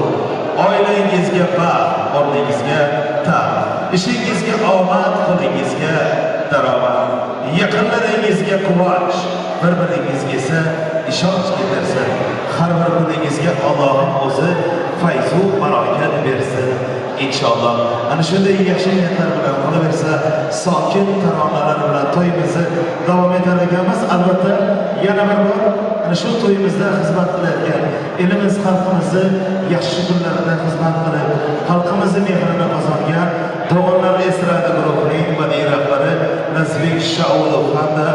oilangizga baxt, o'rningizga taxt, ishingizga omad, qo'lingizga daromad, yaqinlaringizga quvonch, bir-biringizga esa ishonch keltirsin. Har bir kuningizga Allohning o'zi fayzu barokat bersin inshaalloh. Ana shunday yaxshi niyatlar bilan qolaversa, sokin taronalar bilan to'yimizni davom etar ekanmiz. Albatta yana bir bor ana shu to'yimizda xizmat qilayotgan elimiz xalqimizni yaxshi kunlarida xizmat qilib, xalqimizni mehrini qozongan Do'g'onlar estrada guruhining badiiy rahbari Nazibek Shaulov hamda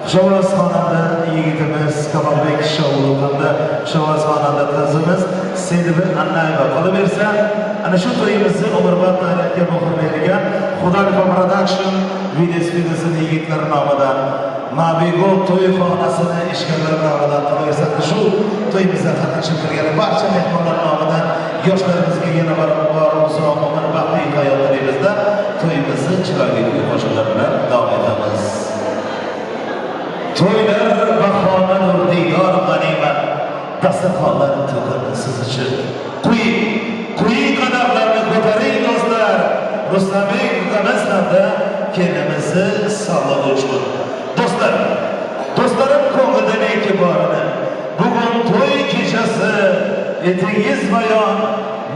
Xushovoz xonanda yigitimiz Kamolbek Shaulov hamda Xushovoz xonanda qizimiz Selvi Annayeva. Qolaversa, ana shu to'yimizni umrbod tarixga muhrlaydigan Xudolifa Production video studiyasining yigitlari nomidan, Nabigo to'yxonasini ishkorlari nomidan, qolaversa shu to'yimizda qatnashib turgan barcha mehmonlar nomidan yoshlarimizga yana bir bor uzoq umr, baxtli hayot tilaymizda to'yimizni chiroyli kuy-qo'shiqlar bilan davom etamiz. To'ylar bahona nur, diyor g'animat, dasturxonlar to'qin siz uchun. Quying, quying qadahlarni ko'taring do'stlar. Rustambek ukamiz hamda kelinimizni sog'lig'i uchun. Do'stlar, do'stlarim ko'nglida neki borini. Bugun to'y kechasi, etingiz bayon,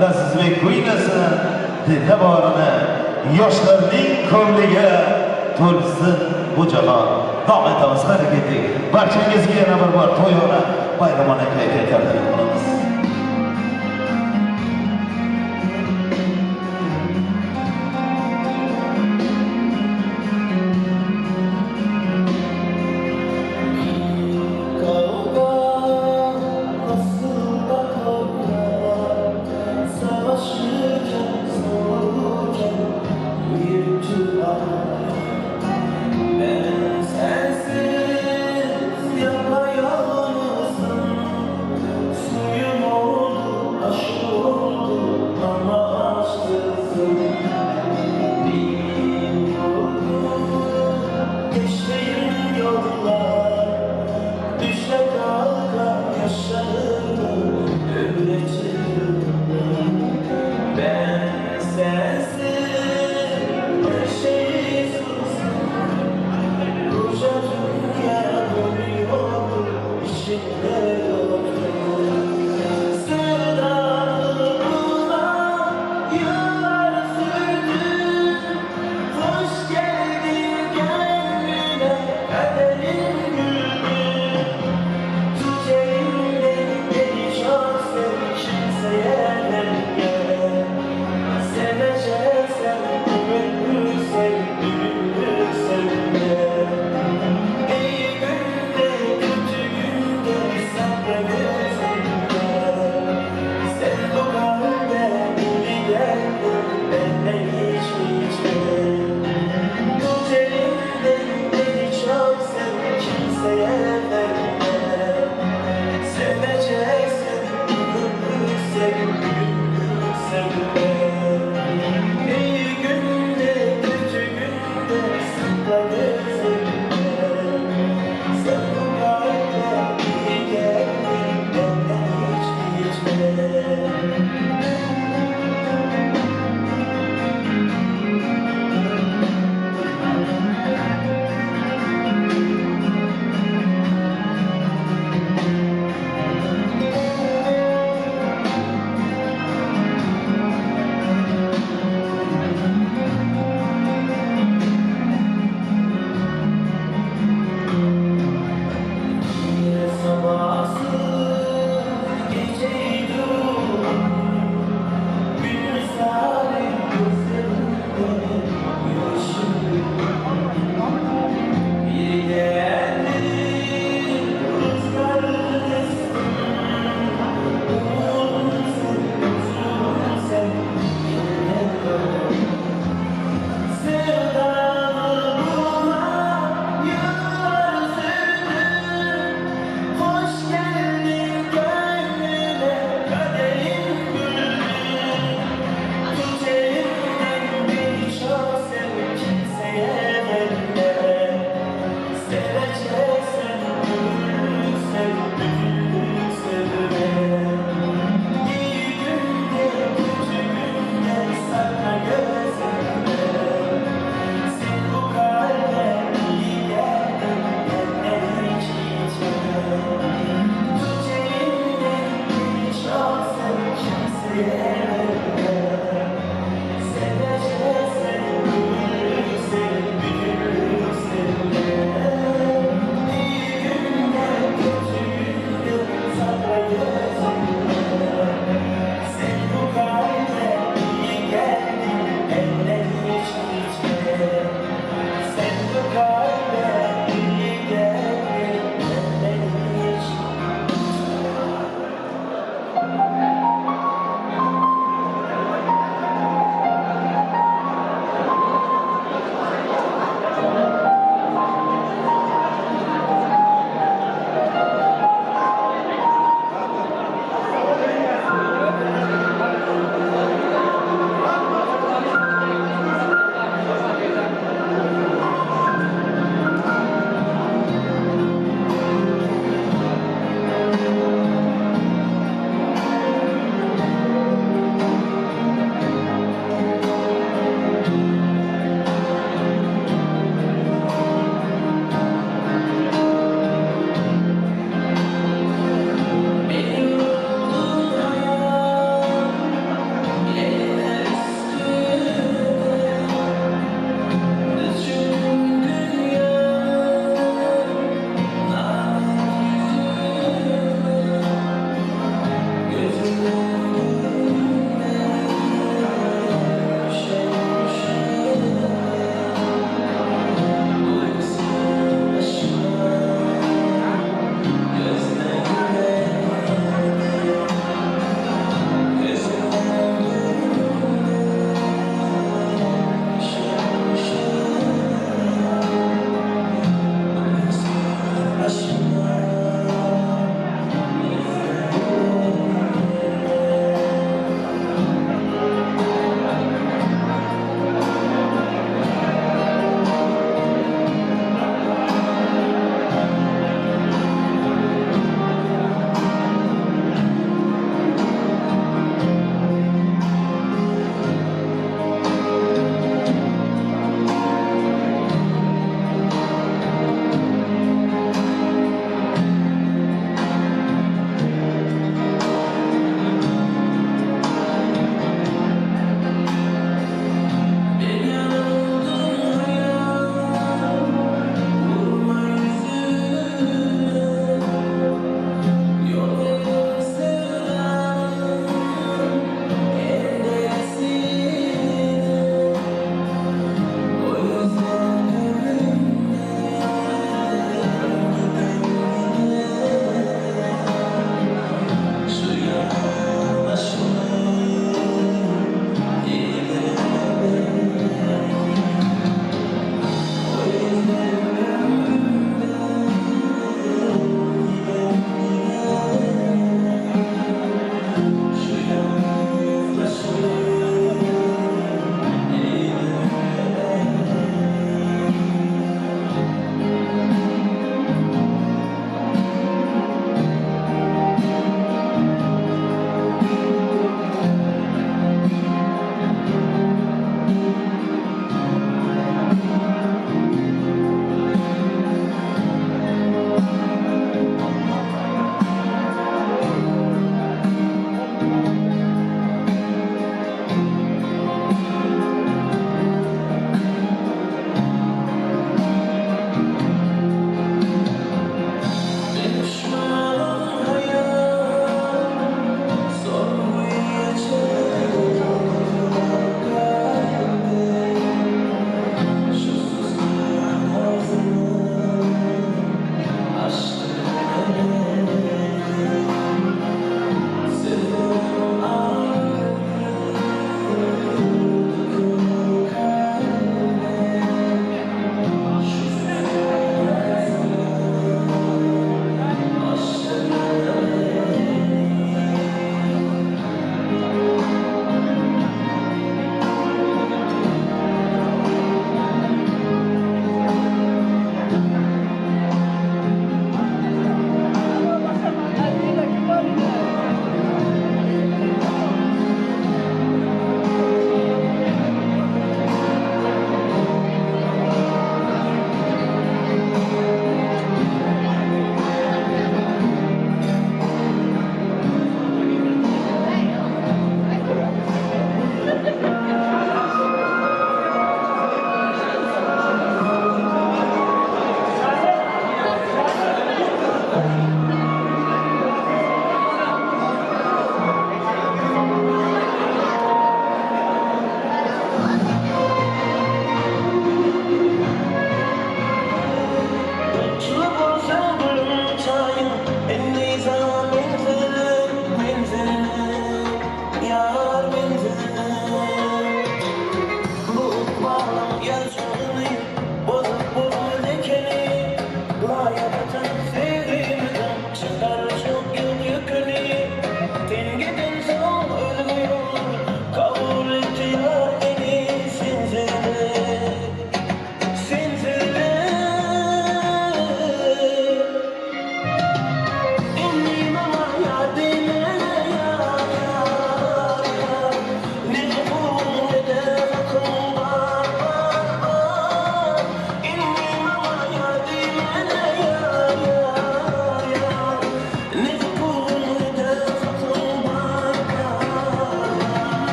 Lazizbek kuylasin, dilda borini. Yoshlarning ko'ngliga to'lsin bu jahon. Davom etamiz, harakat eting. Barchangizga yana bir bor to'yona bayramona kayfiyat taqdim qilamiz. Ben sensiz yapayalnızım.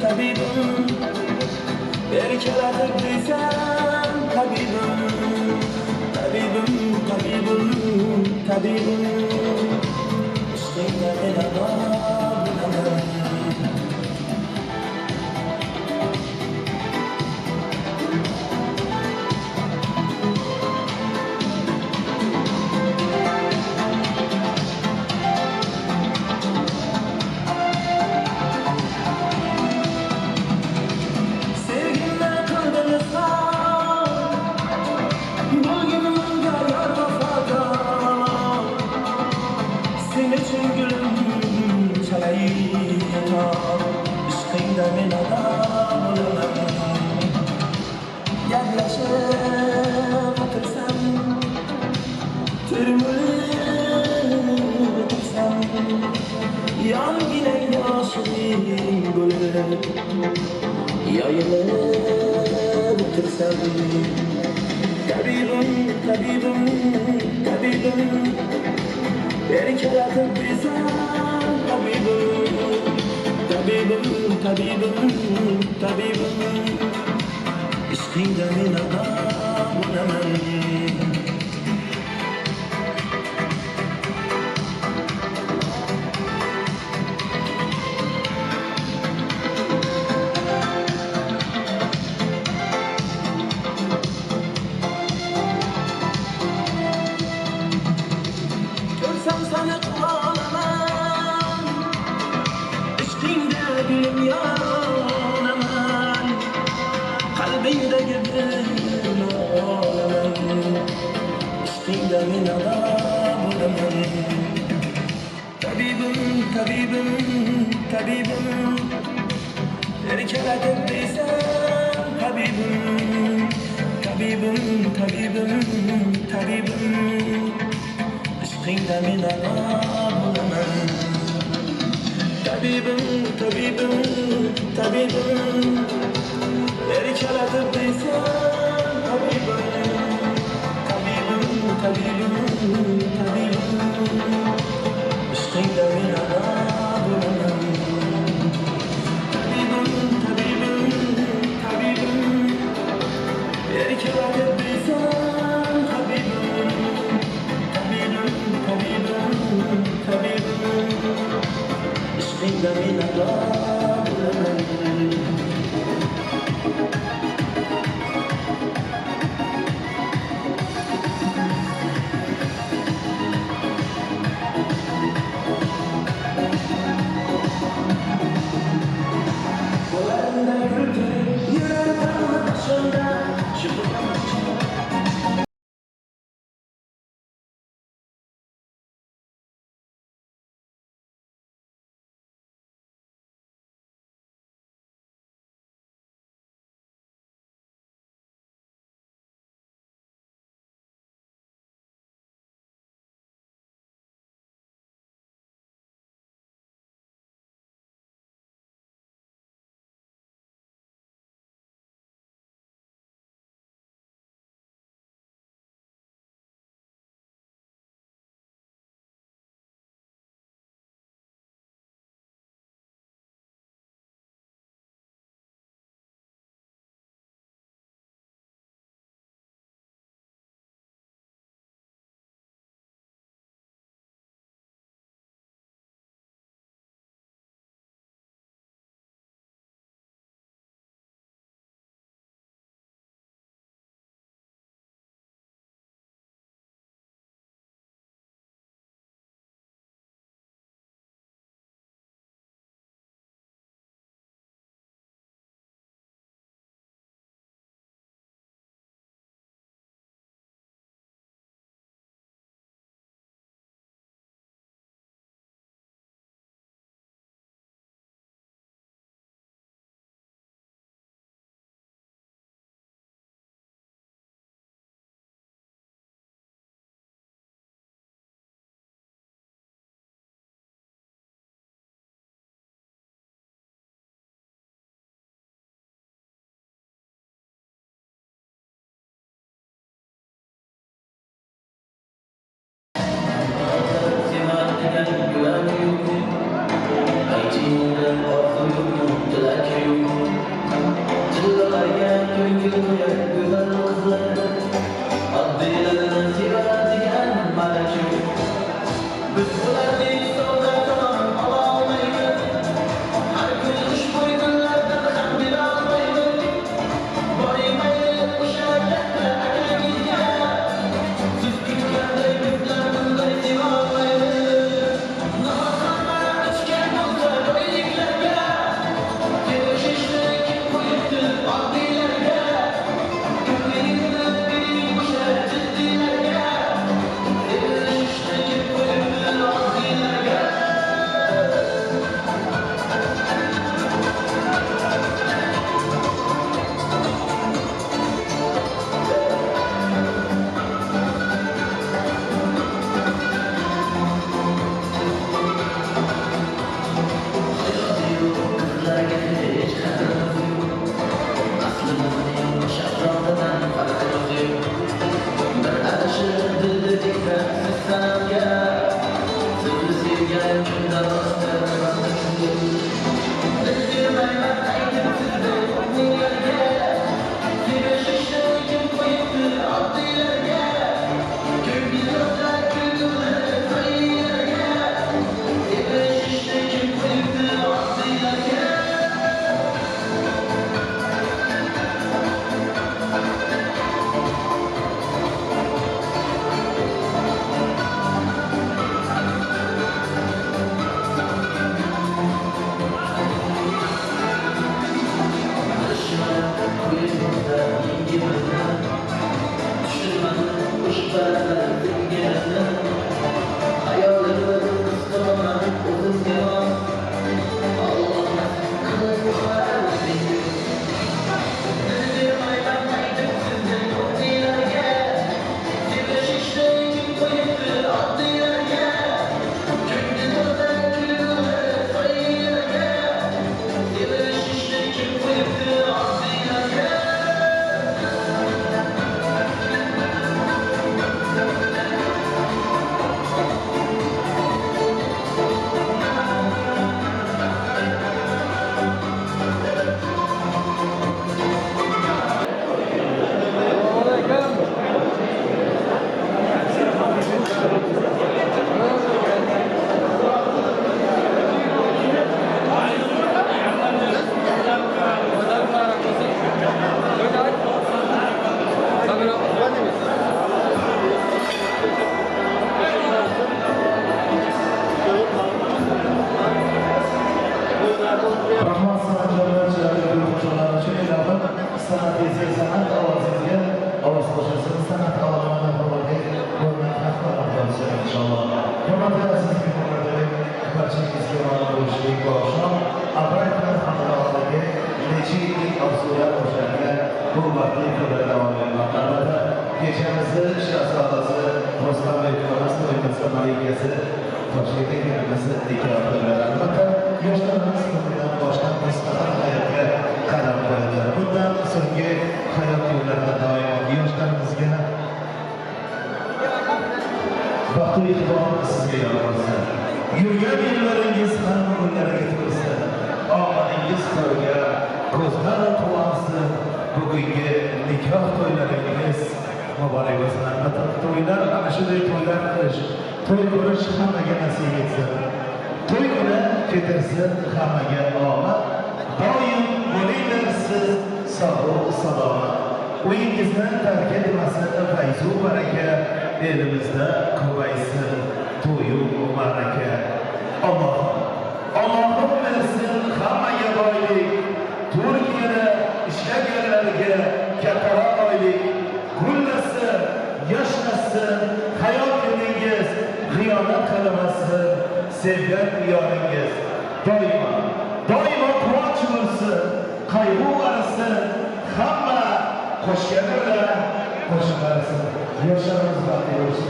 Tabibim, erkeletip desem tabibim, tabibim, tabibim, tabibim, ishqingda meni bor bilaman. ado bo'laman. Gaplashib o'tirsam, termulib o'tirsam, yonginangda oshiq bo'lib yoyilib o'tirsam. Tabibim, tabibim, tabibim, erkalatib desam tabibim, tabibim, tabibim, tabibim, ishqingda men ado bo'laman. Ko'rsam seni quvonaman, ishqingda gulim yonaman, qalbingdagi bir olaman, ishqingda men ado bo'laman. Tabibim, tabibim, tabibim, erkalatib desam tabibim, tabibim, tabibim, tabibim, ishqingda men ado bo'laman. Tabibim, tabibim, tabibim, erkalatib desam tabibim, tabibim, tabibim, tabibim, ishqingda men ado bo'laman. Tabibim, tabibim, tabibim, erkalatib desam tabibim, tabibim, tabibim, tabibim, ishqingda men ado bo'laman. Qo'llarimda gul yurar tog'ni boshimda, shu San'atingizga san'at, ovozingizga ovoz qo'shilsin. San'at olamida hurmatli bo'lmay haqlar inshaalloh. Hurmatli aziz mehmonlar, barchangizga ma'lum bo'lishiga bu oqshom Abrayevlar xonadonidagi necha yillik orzular o'shalgan bu baxtli kunlar davom etmoqda. Albatta, kechamizni shahzodasi Rustam ukamiz, to'yimiz malikasi Toshkentda kelinimiz nikoh to'ylari. Albatta, yoshlarimiz bugundan boshlab mustaqil hayotga qadam qo'yadilar. Bundan so'nggi hayot yo'llarida doimo yoshlarimizga baxtu iqbol sizga yor bo'lsin. Yurgan yo'llaringiz ham kunlarga to'lsin. Omadingiz to'yga, ko'zlar quvonsin. Bugungi nikoh to'ylaringiz muborak bo'lsin. Albatta, to'ylar ana shunday to'ylar qilish, to'y ko'rish hammaga nasib etsin. To'y kuni ketirsin hammaga omad. Doim bo'linglar siz sog' salomat. Uyingizni tark etmasin fayzu baraka, elimizda ko'paysin to'yu ma'raka. Allohim bersin hammaga boylik, Turkiyada ishlaganlarga kattaroq oylik, gullasin, yashnasin hayot yo'lingiz, xiyonat qilmasin sevgan yoringiz. Doimo, doimo quvonch bo'lsin, qayg'u arisin, hamma qo'shgani bilan qo'shilsin. Yoshlarimiz baxtli bo'lsin,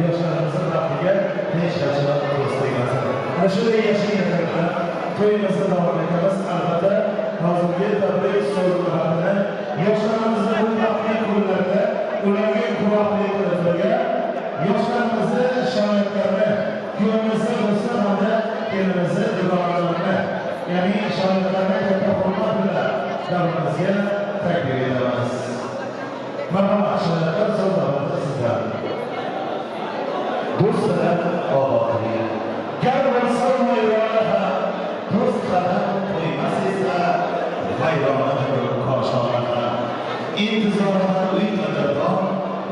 yoshlarimizni baxtiga hech qachon ko'z tegmasin. Mana shunday yashaganlar bilan to'yimizni davom etamiz. Albatta, hozirgi tabrik so'zlarini yoshlarimizni bu baxtli kunlarda ularga quvvatli qilib, yoshlarimizni shoirlarini, kuyovimizni do'sti hamda kelinimizni dugonalarini, ya'ni shoirlarni katta hurmat bilan davrimizga taklif etamiz. Marhamat, shoirlar, so'z navbati sizlar. Do'stlar obodlik. Gar bo'lsa vayrona ham, do'st qadam qo'ymas esa vayrona koshona ham. Intizorda uy qadrdon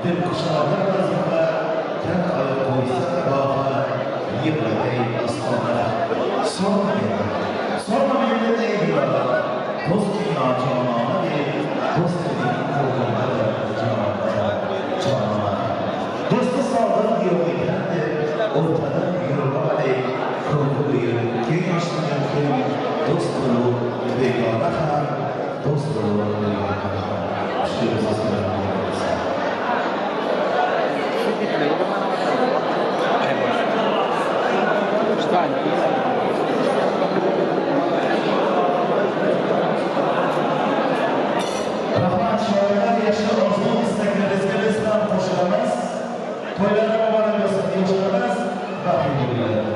deb kushoda vazifa, kar oyoq qo'ysa roha, yig'lagay ostona. So'rma mendan, so'rma mendan ey birodar, do'st dunyo jonona deb, do'stining qo'lida jonona, jonona. Do'sti sodiq yo'q ekan deb, o'rtadan yurmalik, ko'ngil uyi keng ochilgan kun, do'st bo'lur begona ham, do'st bo'lur begona ham. Rahmat shoirlar, yaxshi orzu istaklaringizga biz ham qo'shilamiz. To'ylari muborak bo'lsin, yoshlarimiz baxtli bo'linglar.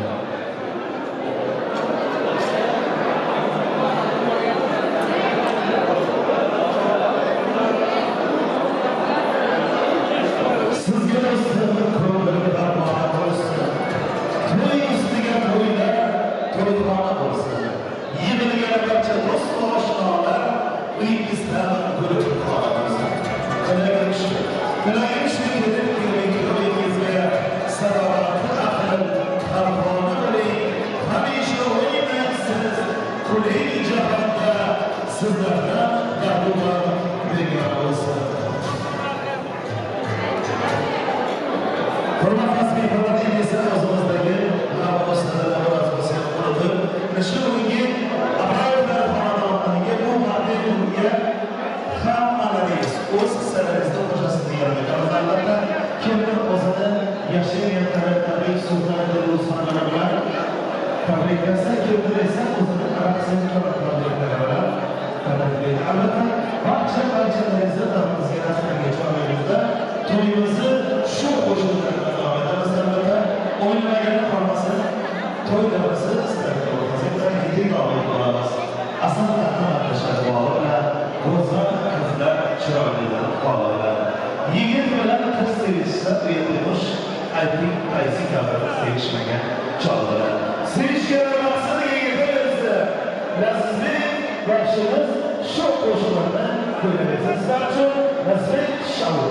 Sizga do'stim ko'nglim parvona bo'lsin. To'y ustiga to'ylar, to'yxona bo'lsin. Yig'ilgan barcha do'st oshnolar uyingizdan gulxona bo'lsin. Tilagim shu, tilagim shu kelib keling to'yingizga sadoqatli aql parvona bo'ling. Hamisha o'ynang siz, kuling jahonda sizlardan g'arib begona bo'lsin. Hurmatli mehmonlar, endi esa o'zimizdagi g'am-g'ussalarni biroz bo'lsa ham unutib, shu bugungi Abrayevlar xonadonidagi bu baxtli kunga hammalaringiz o'z hissalaringizni qo'shasiz degan umidamiz. Albatta, kimdir o'zini yaxshi niyatlari, tabrik so'zlari, do'stonalari bilan tabriklasa, kimdir esa o'zini raqs tabriklari bilan tabriklaydi. Albatta, barchalaringizni davrimizga rahmatga chorlaymiz. To'yimizni shu qo'shiqlar bilan davom etamiz. Albatta, o'ynamagani qolmasin, to'y davrasi sizlarga o'tkazib, davom etamiz. Asal tatlı bog'i bilan go'zal qizlar chiroylilar qoli bilan. Yigit bilan qiz sevishsa, uyatmish, ayting qaysi kabi sevishmagan chol bilan. Sevishganlar maqsadiga yetaversa, Lazizbek baxshimiz shu qo'shiqlarni kuylab sizlar uchun Lazizbek Shavul.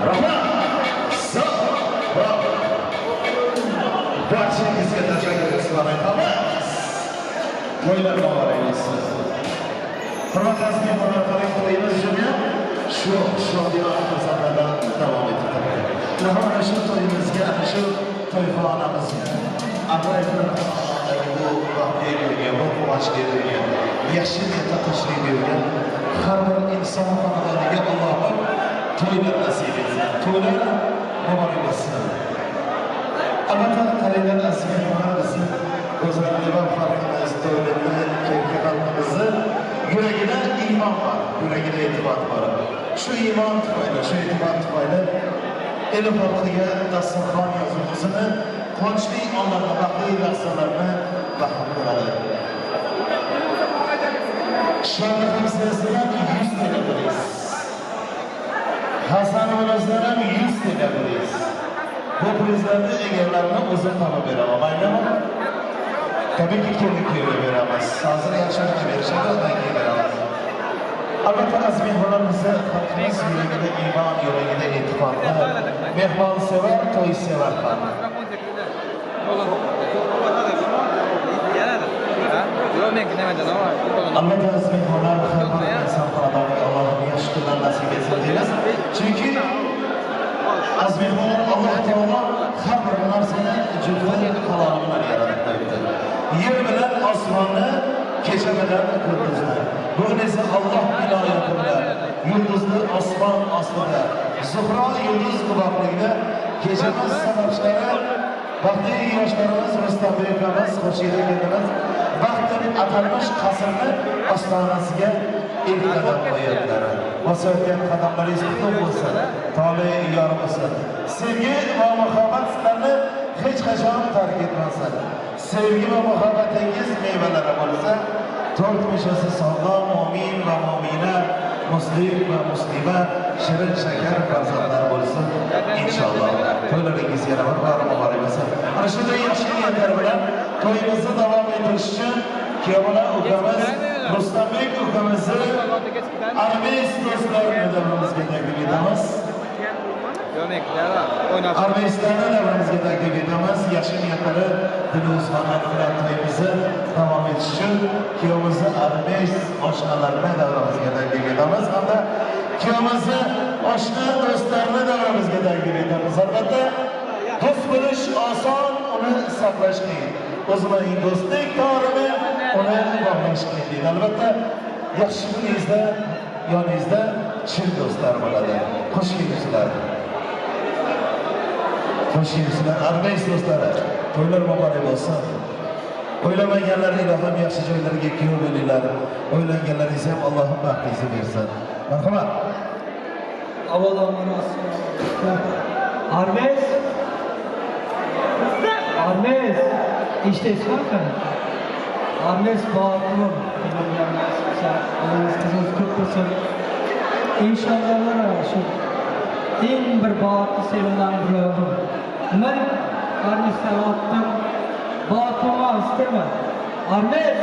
Rahmat. Bravo. Barchangizga tashakkur izhor etamiz. To'ylar muborak bo'lsin. Hurmatli aziz mehmonlar, to'yimiz jumla shu shodiyona farzandlardan davom etib turadi. Ilohim ana shu to'yimizga, ana shu to'yxonamizga Abdullaevlar xonadonidagi bu baxtli kunga, bu quvonchli kunga, yaxshi niyatda tashrif buyurgan har bir inson xonadoniga Allohim to'ylar nasib etsin. To'ylar muborak bo'lsin. Albatta, qaranglar aziz mehmonlar, bizni go'zal xalqimiz, davlatli keyfli xalqimizni yuragida iymon bor, yuragida e'tiqod bor. Shu iymon tufayli, shu e'tiqod tufayli el xalqiga dasturxon yozib o'zini quvonchli onlarni, baxtli lahzalarni baham ko'radi. Sharif hamsoyasidan 100 TL plyus. Hasan o'lasidan ham 100 TL plyus. Bu plyuslarni egalarini o'zim topib beraman, maylimi? Tabiiyki kelib kuyovga beramiz. Hozir yaxshiligi berishadi, undan keyin beramiz. Albatta aziz mehmonlarimizni xalqimiz yuragida iymon, yuragida e'tiqodli, mehmonsevar, to'ysevar xalq. Albatta aziz mehmonlar, har bir inson xonadoniga Allohim yaxshi kunlar nasib etsin deymiz. Chunki aziz mehmonlar, Alloh taolo har bir narsani jufti haloli bilan yaratib qo'yibdi. Yer bilan osmonni, kecha bilan kunduzni. Bugun esa Alloh inoyati bilan yulduzli osmon ostida, Zuhro yulduz guvohligida kechamiz sababchilari baxtli yoshlarimiz Rustambek ukamiz, Xurshida kelinimiz baxt deb atalmish qasrni ostonasiga ilk qadam qo'yadilar. Bosayotgan qadamlaringiz qutlug' bo'lsin, tole yor bo'lsin. Sevgi va muhabbat sizlarni hech qachon tark etmasin. Sevgi va muhabbatingiz mevalari bo'lsa, to'rt mishasi sog'lom mo'min va mo'mina, muslim va muslima, shirin shakar farzandlar bo'lsin inshaalloh. To'ylaringiz yana bir bor muborak bo'lsin. Ana shunday yaxshi niyatlar bilan to'yimizni davom ettirish uchun kuyovbola ukamiz Rustambek ukamizni armeysk do'stlarini davramizga taklif etamiz. Armeysklarni davramizga taklif etamiz. Yaxshi niyatlari Diluz xonadoni bilan to'yimizni davom etish uchun kuyovimizni armeysk oshnalarini davramizga taklif etamiz hamda kuyovimizni oshna do'stlarini davramizga taklif etamiz. Albatta, do'st bo'lish oson, uni saqlash qiyin. O'zining do'stlik torini uni bog'lash qiyin deydi. Albatta, yaxshi kuningizda yoningizda chin do'stlar bo'ladi. Xush kelibsizlar. Xush kelibsizlar, armeysk do'stlari. To'ylar muborak bo'lsin. O'ylamaganlar ilohim yaxshi joylarga kuyov bo'linglar. O'ylanganlaringiz ham Allohim baxtingizni bersin. Marhamat. Avvalambor Armeysk. Armeysk. Eshitayapsizmi? Armeysk baxtli bo'lin. Qizingiz ko'p bo'lsin. Inshaalloh shu eng bir baxtli sevimdan biri. Men Armeyskdan o'tdim. Baxtli istayman. Armeysk.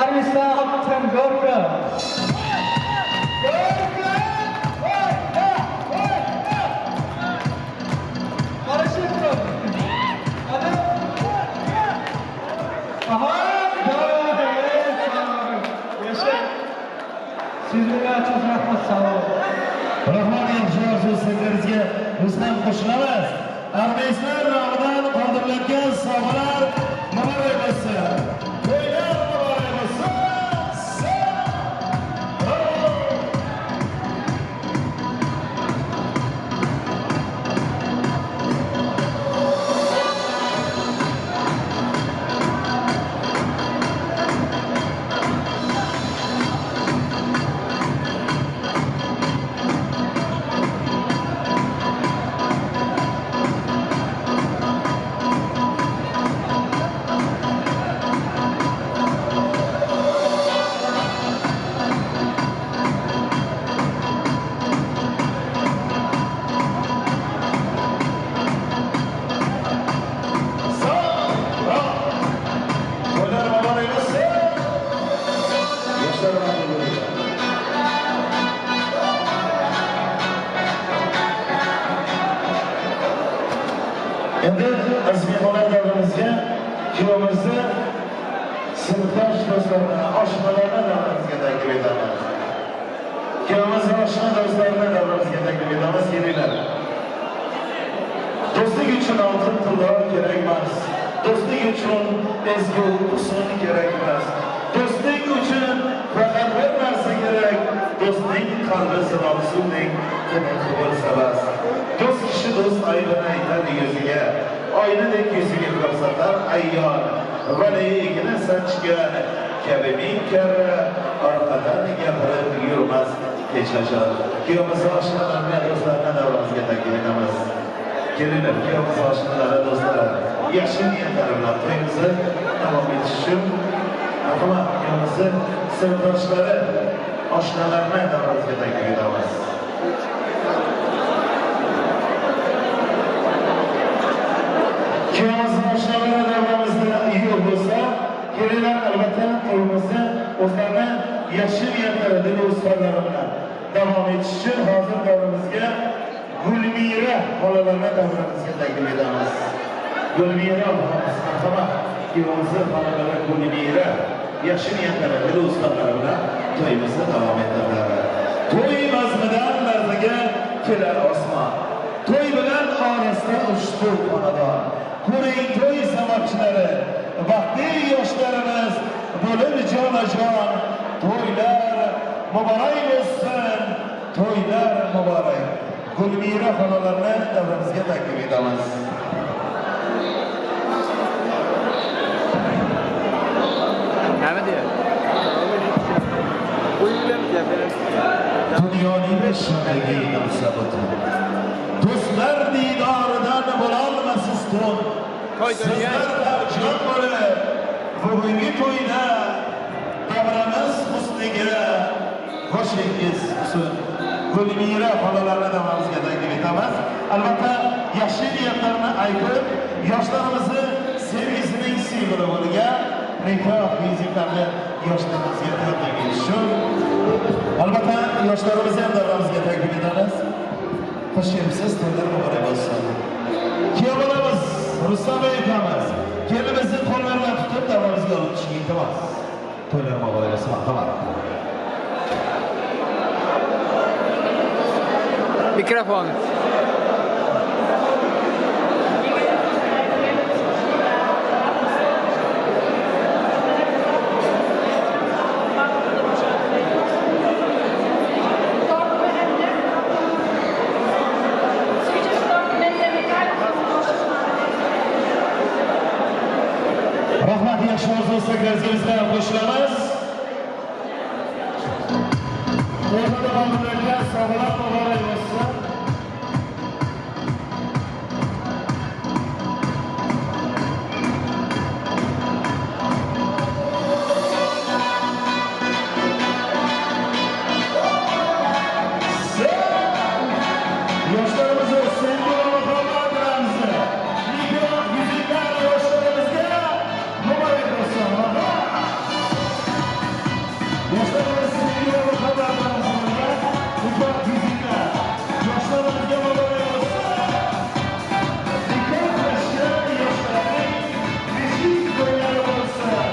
Armeyskdan o'tdim, Gorka. Sizlarga çok rahmat, sağ olun. Rahmat yaxshi orzu istaklarыңizga biz ham qo'shilamiz. Armeysklar nomidan qoldirilayotgan sovg'alar muborak bo'lsin. To'ylar muborak bo'lsin. Endi aziz mehmonlar davramizga kuyovimizni sinfdosh do'stlarini, oshnalarni davramizga taklif etamiz. Kuyovimizni oshna do'stlarini davramizga taklif etamiz. Kelinglar. Do'stlik uchun oltin tillo kerak emas. Do'stlik uchun ezgu husn kerak emas. Do'stlik uchun faqat bir narsa kerak. Do'stning qalbi zilol suvdek tiniq bo'lsa bas. Do'st kishi do'st aybini aytar yuziga, oynadek yuziga ko'rsatar ayyon. Valigini sanchgan kabi ming karra orqadan gapirib yurmas hech qachon. Kuyovimiz oshnalarini, do'stlarini davramizga taklif etamiz. Kelinglar, kuyovimiz oshnalari, do'stlari, yaxshi niyatlar bilan to'yimizni davom etish uchun marhamat, kuyovimizni sinfdoshlari, oshnalarini davramizga taklif etamiz. Kuyovimizni oshnalari davramizda yo'q bo'lsa, kelinglar albatta to'yimizni o'zlarini yaxshi niyatlari, dil o'zlari bilan davom etish uchun hozir davramizga Gulmira xolalarni davramizga taklif etamiz. Gulmira xolamiz, marhamat. Kuyovimizni xolalari Gulmira yaxshi niyatlari, dil o'zlari bilan to'yimizni davom ettiradi. To'y bazmidan larzaga kelar osmon. To'y bilan orasida ushbu xonadon. Ko'ring to'y sababchilari, baxtli yoshlarimiz bo'lib jonajon. To'ylar muborak bo'lsin, to'ylar muborak. Gulmira xolalarni davramizga taklif etamiz. Nima deyapti? Dunyoning shodligi narsa butun. Do'stlar diydoridan bo'lolmasiz tun. Sizlar jon bo'lib bugungi to'yda davramiz husniga qo'shingiz husn. Gulmira xolalarni davramizga taklif etamiz. Albatta yaxshi niyatlarni aytib, yoshlarimizni sevgisining simvoli bo'lgan nikoh yuziklarni yoshlarimizga taqdim etish uchun albatta yoshlarimizni ham davramizga taklif etamiz. Xush kelibsiz, to'ylar muborak bo'lsin. Kuyov bolamiz Rustam ukamiz kelinimizni qo'llaridan tutib davramizga olib tushishga iltimos. To'ylar muborak bo'lsin, marhamat. Mikrofon. Rahmat, yaxshi orzu istaklaringizga qo'shilamiz. To'yda bo'lganlarga sog'lik muborak bo'lsin. Yoshlarimizni sevgi va muhabbat ramzi. Nikoh yuziklar yoshlarimizga muborak bo'lsin. Yoshlarimiz sevgi va muhabbat ramzi bo'lgan nikoh yuziklar yoshlarimizga muborak bo'lsin. Nikohlashgan yoshlarning beshik to'ylari bo'lsin.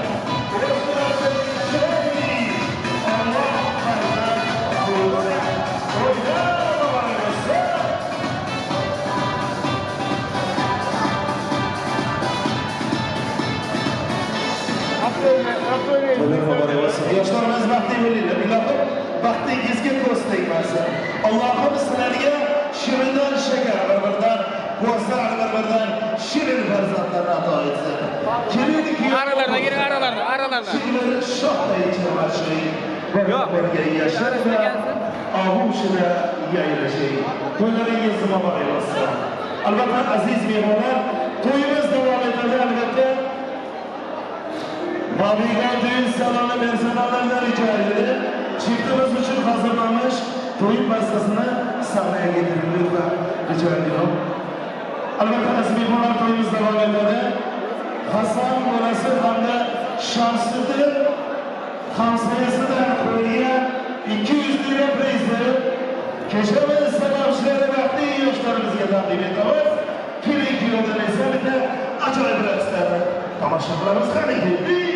Yoshlarning chiroyli Alloh farzand buyursin. To'ylar muborak bo'lsin. To'ylar muborak bo'lsin. Yoshlarimiz baxtli bo'linglar. Ilohim baxtingizga ko'z tegmasin. Allohim sizlarga shirindan shakar, bir-biridan go'zal, bir-biridan shirin farzandlarni ato etsin. Kelin kuyov Aralarına girin, aralarına, aralarına. Shunlar shohday chirmashing, bir-biriga yashab, og'ushida yayrashing. To'ylaringiz muborak bo'lsin. Albatta aziz mehmonlar, to'yimiz davom etadi albatta. Navigan düğün salonu personellerinden rica edilir. Çiftimiz için hazırlanmış toy pastasını sahneye getirin lütfen rica ediyorum. Albatta aziz mehmonlar to'yimiz davom etadi. Hasan bolasi hamda Shamsiddin hamsoyasidan qo'ygan 200 lira prizni kechamiz sababchilari baxtli yoshlarimizga taqdim etamiz. Keling. kuyovdan esa bitta ajoyib raqslarni tomosha qilamiz. Qani ketdik.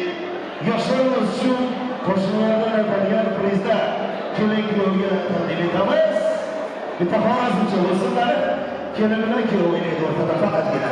Yoshlarimiz uchun qo'shnilardan atalgan prizda kelin kuyovga taqdim etamiz. Bitta xorazmcha bo'lsin, kelin bilan kuyov o'ynaydi o'rtada faqatgina.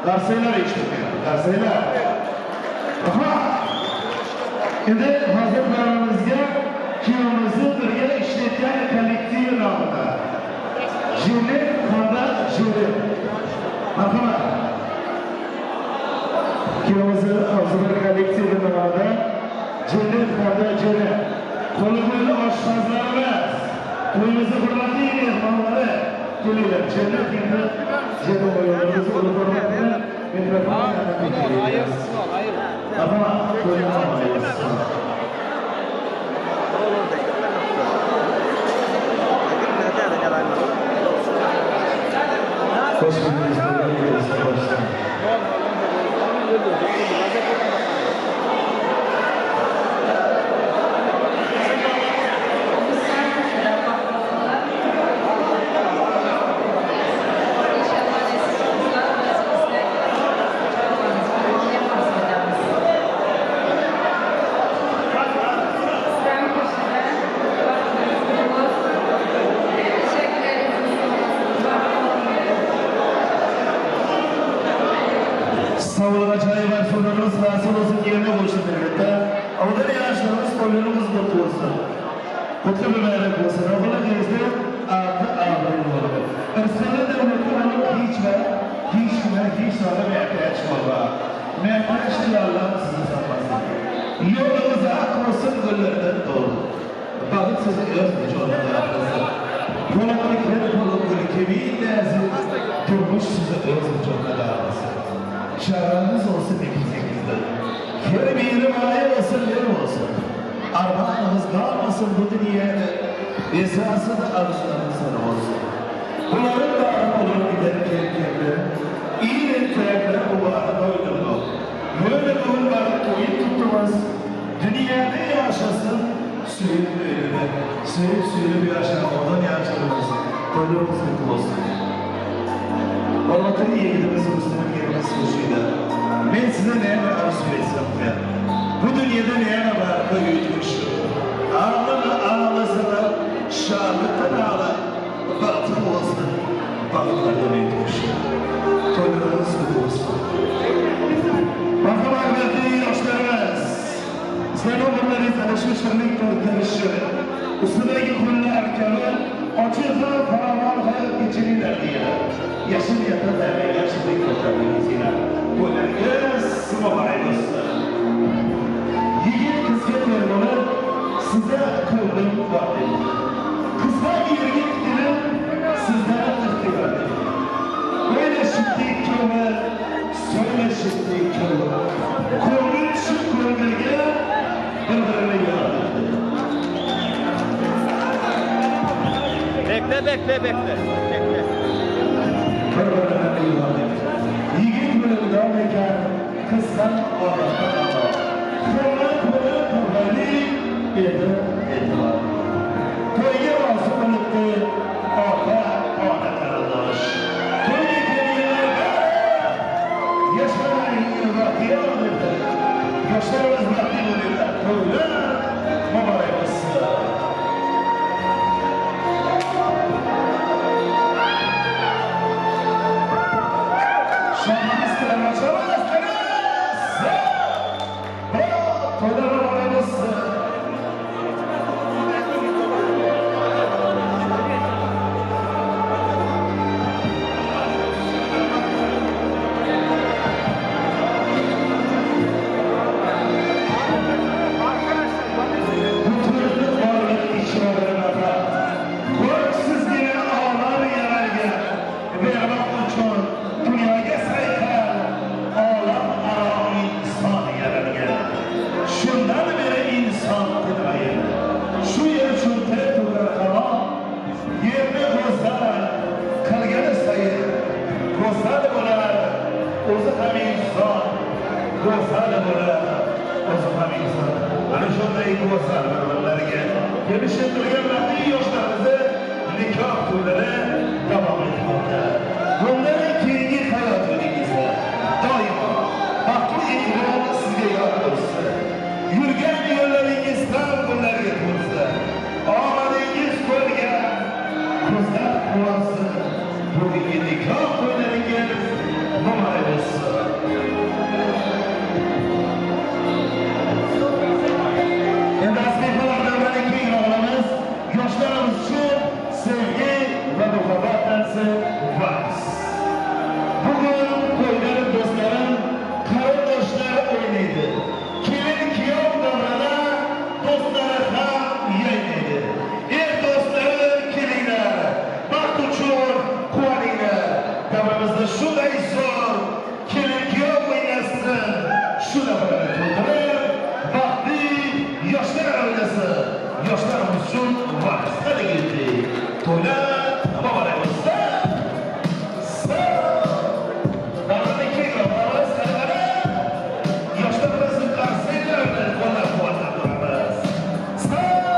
Qarsaylar eshitmaydi, qarsaylar. Rahmat. Endi hozir baramizga kuyovimizni birga ishlayotgan kollektiv nomida. Jili hamda jili. Marhamat. Kuyovimizni hozir kollektiv nomida Jili hamda jili. Qo'li qo'li oshpazlarimiz, to'yimizni hurmatli mehmonlari kelinglar. Jili endi jili o'yinimiz olib bormoqda. Mikrofon. Marhamat. Hoş geldiniz. go'zal bir-birlariga kelishtirgan baxtli yoshlarimizni nikoh to'ylari davom etmoqda. Bundan keyingi hayot yo'lingizda doimo baxtli iqbol sizga yor bo'lsin. Yurgan yo'llaringiz ham gullarga to'lsin. Omadingiz qo'lga, ko'zlar quvonsin. Bugungi nikoh to'ylaringiz muborak bo'lsin. Endi mehmonlar davrani kengroq olamiz. Yoshlarimiz uchun sevgi va muhabbat darsi vals. Bugun to'ylarim do'stlarim, qarindoshlar o'ynaydi. Kelin kuyov davrada do'stlari ham yaynaydi. Ey do'stlarim, kelinglar, baxt uchun quvoninglar. Davramizda shunday zo'r kelin kuyov o'ynasin. Shu davrani to'ldirib, baxtli yoshlar oilasi, yoshlarimiz uchun vals. Qani ketdik. To'ylar muborak bo'lsin. Davrani kengroq olamiz. Qani qani. Yoshlarimizni qarsaklar bilan qo'llab-quvvatlab turamiz. Sabira.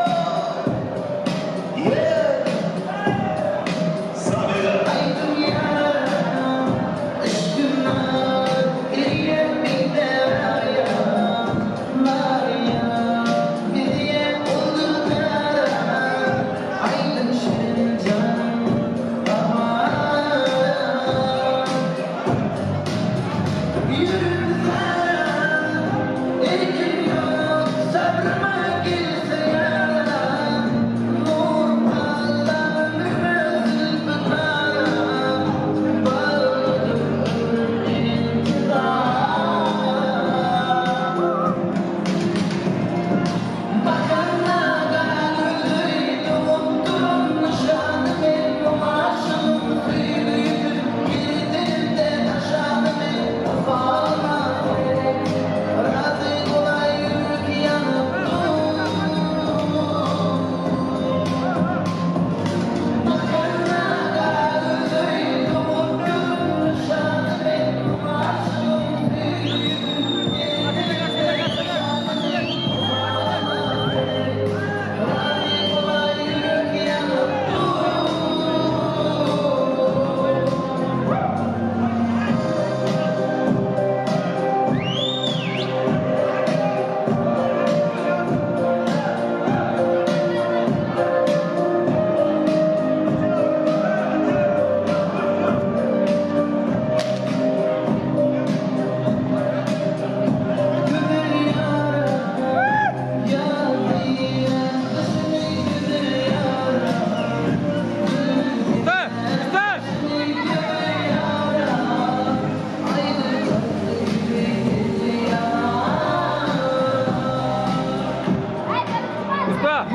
Bye.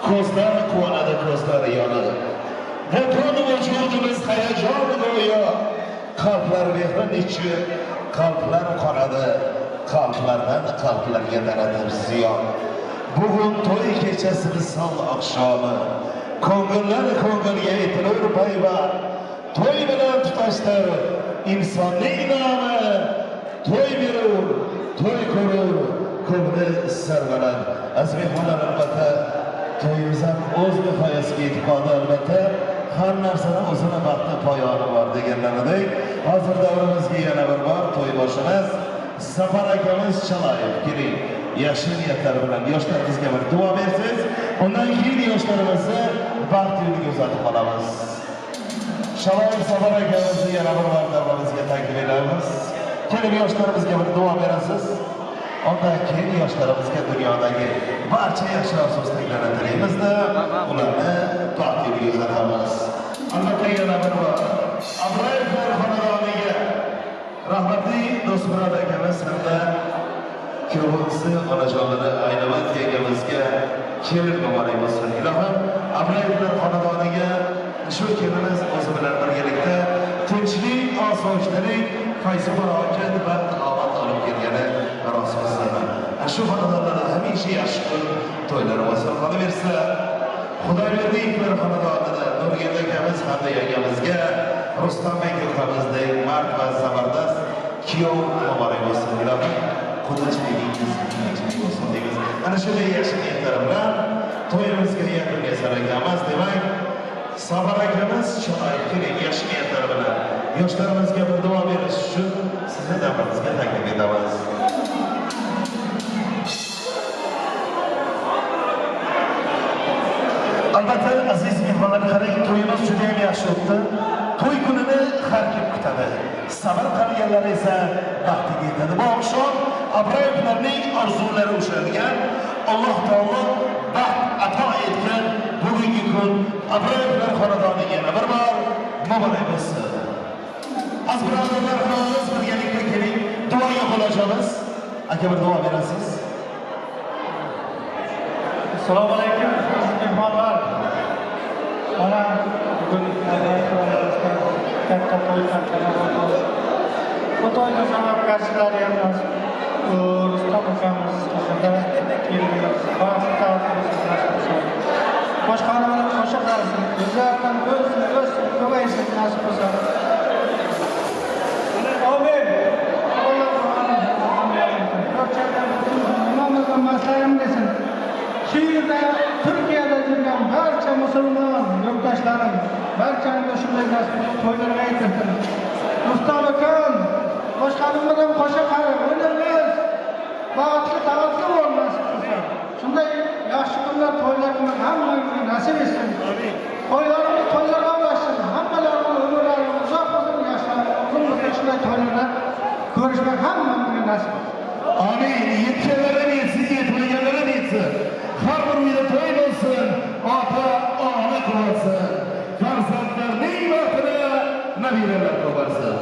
Ko'zlar quvonadi, ko'zlar yonadi. Butun vujudimiz hayajon go'yo. Qalblar mehri nechi, qalblar qonadi, qalblardan qalblarga taratib ziyon. Bugun to'y kechasi visol oqshomi. Ko'ngillar ko'ngilga etilur payvand. To'y bilan tutashdir insonning nomi. To'y berur, to'y ko'rur, ko'ngli sarvalar. Aziz mehmonlar, albatta to'yimiz ham o'z nihoyasiga yetib qoldi. Albatta har narsani o'zini vaqti poyoni bor deganlaridek, hozir davrimizga yana bir bor to'yboshimiz Safar akamiz Chalayev keling. Yaxshi niyatlar bilan yoshlarimizga bir duo bersangiz, Undan keyin yoshlarimizni baxt yo'liga uzatib qolamiz. Shaloyev Safar akamizni yana bir bor davramizga taklif etamiz. Kelib yoshlarimizga bir duo berasiz. Undan keyin yoshlarimizga dunyodagi barcha yaxshi orzu-istaklarni tilaymizda, ularni baxt yo'liga uzatamiz. Albatta yana bir bor Abroyevlar xonadoniga rahmatli Do'stmurod akamiz hamda kuyovimizni onajonlari Aynabat yangamizga kelin muborak bo'lsin. Ilohim Abroyevlar xonadoniga shu kelinimiz o'zi bilan birgalikda tinchlik, osoyishtalik, fayz barokat va omad olib kelgani rost bo'lsin. Shu xonadonlarda hamisha yaxshi kun to'ylari bo'lsin. Qolaversa, Xudoyberdiyevlar xonadonida Nurgeldi akamiz hamda yangamizga Rustambek ukamizdek mard va zabardast kuyov muborak bo'lsin. Ilohim qudratligingiz bo'lsin deymiz. Ana shunday yaxshi niyatlar bilan to'yimizga yakun yasar ekanmiz. Demak, Safar akamiz Shaloyev keling yaxshi niyatlar bilan yoshlarimizga bir duo berish uchun sizni davramizga taklif etamiz. Albatta aziz mehmonlar, qarang, to'yimiz juda ham yaxshi o'tdi. To'y kunini har kim kutadi. Sabr qilganlar esa baxtiga yetadi. Bu oqshom Abroyevlarning orzulari ushalgan, Alloh taolo baxt ato etgan bugungi kun Abroyevlar xonadoniga yana bir bor muborak bo'lsin. Az birodarlar, hammamiz birgalikda keling, duoga qo'l ochamiz. Aka bir duo berasiz. Assalomu alaykum aziz mehmonlar. Mana bugun katta to'y tantana bo'ldi. Bu to'yni sababkorchilari ham Rustam ukamiz hamda kelinimiz baxt nasib bo'lsin. Qo'shqonlarimiz qo'sha qarasin, o'zlaridan o'zsin, o'zsin, ko'paysin nasib bo'lsin. Amin. Imomimizdan maslaham desin. Shu yerda Turkiyada yurgan barcha musulmon yurtdoshlarim, barchani shunday nasib to'ylarga yetirsin. Rustam akam, qo'shqonimizdan qo'sha qari, o'ylaymiz. Baxtli, tabatli bo'l nasib qilsin. Shunday yaxshi kunlar to'ylarimiz hammamizga nasib etsin. To'ylarimiz to'ylarga ulashsin. Hammalarimiz umrlarimiz uzoq bo'lsin, yoshlarimiz uzun bo'lsin. Shunday to'ylarda ko'rishmak hammamizga nasib etsin. Amin. Yetganlar yetsin, yetmaganlar yetsin. Har bir uyda to'y bo'lsin, ota ona quvonsin. Farzandlarning baxtini nabiralar ko'rsin.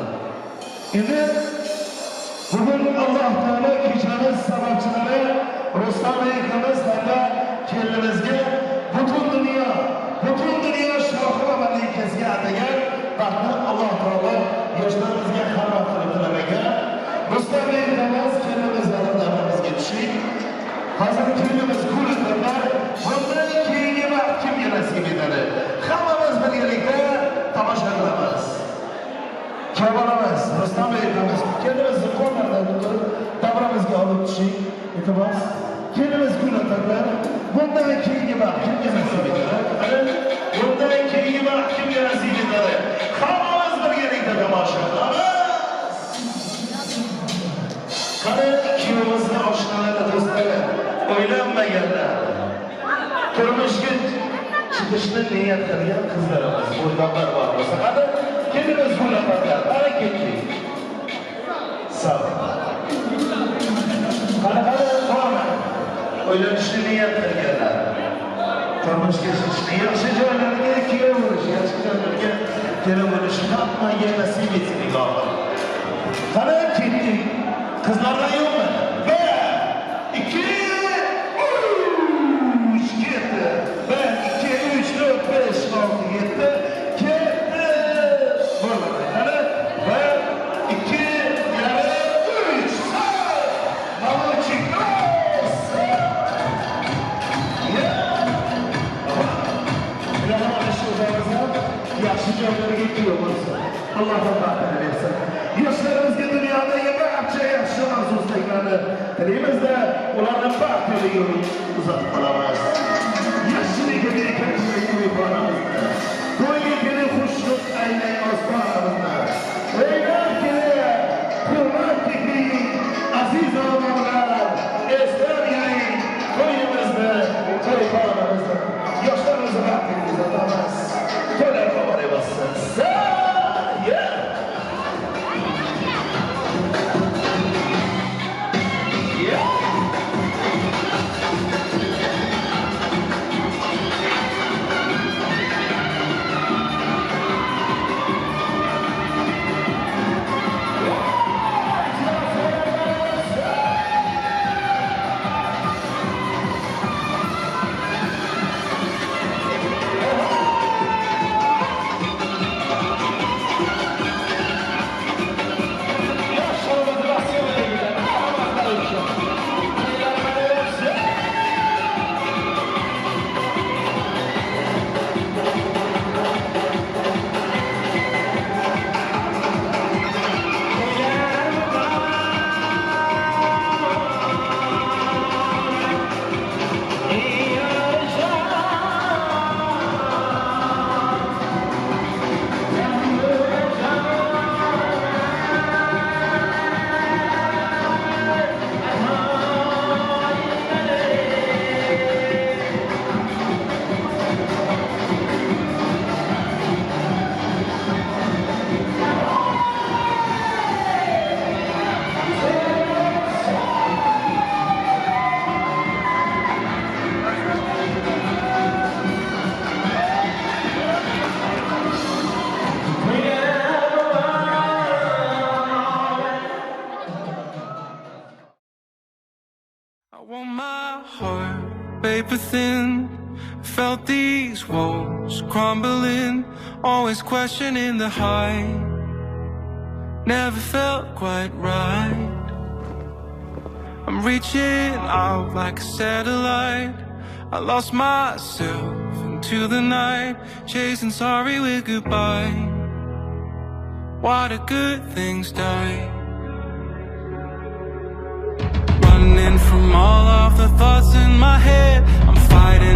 Endi bugun Alloh taolo kechamiz sababchilari Rustam akamiz hamda kelinimizga butun dunyo shohi va malikasiga atagan baxtni Alloh taolo yoshlarimizga hamroh qilib tilamagan. Rustam akamiz kelinimizni davramizga tushing. Hozir kelinimiz ko'rishlar, bundan keyingi vaqt kimga nasib etadi? Hammamiz birgalikda tomosha qilamiz. Kabalamiz, Rustam akamiz kelinimizni qo'llaridan tutib davramizga olib tushing. Iltimos. Kelinimiz gul-otadilar. Bundan keyingi vaqt kimga nasib etadi? Bundan keyingi vaqt kimga nasib etadi? Hammamiz birgalikda tomosha qilamiz. Qani kuyovimizni oshnalari, do'stlari, o'ylanmaganlar, turmushga chiqishni niyat qilgan qizlarimiz, o'ylanlar bor bo'lsa, qani kelinimiz gul-otadilar. Qani ketdik. Sog'. Qani bormi? O'ylanishni niyat qilganlar, turmushga chiqishni, yaxshi joylarga kuyov bo'lish, yaxshi joylarga kelin bo'lish hammaga nasib etsin ilohim. Qani ketdik. Qizlardan yo'qmi? 1, 2, 3 ketdi. 1, 2, 3, 4, 5, 6, 7 ketdi. Bo'lmadi. Qani 1, 2, 3. Молодчик. Yaxshi joylarga kuyov bo'lsin. Alloh baxtini bersin. Yoshlarimizga dunyodagi barcha yaxshi orzu-istaklarni tilaymizda, ularni baxt yo'liga uzatib qolamiz. Yaxshilik to'yxonamizni, to'yga kelib xushnud aylay ostonamizni. O'ynab kelib, hurmat keling, aziz odamlar, eslab yuring to'yimizni, to'yxonamizni. walls crumbling, always questioning the high. Never felt quite right. I'm reaching out like a satellite. I lost myself into the night, chasing sorry with goodbye. Why do good things die? Running from all of the thoughts in my head. I'm fighting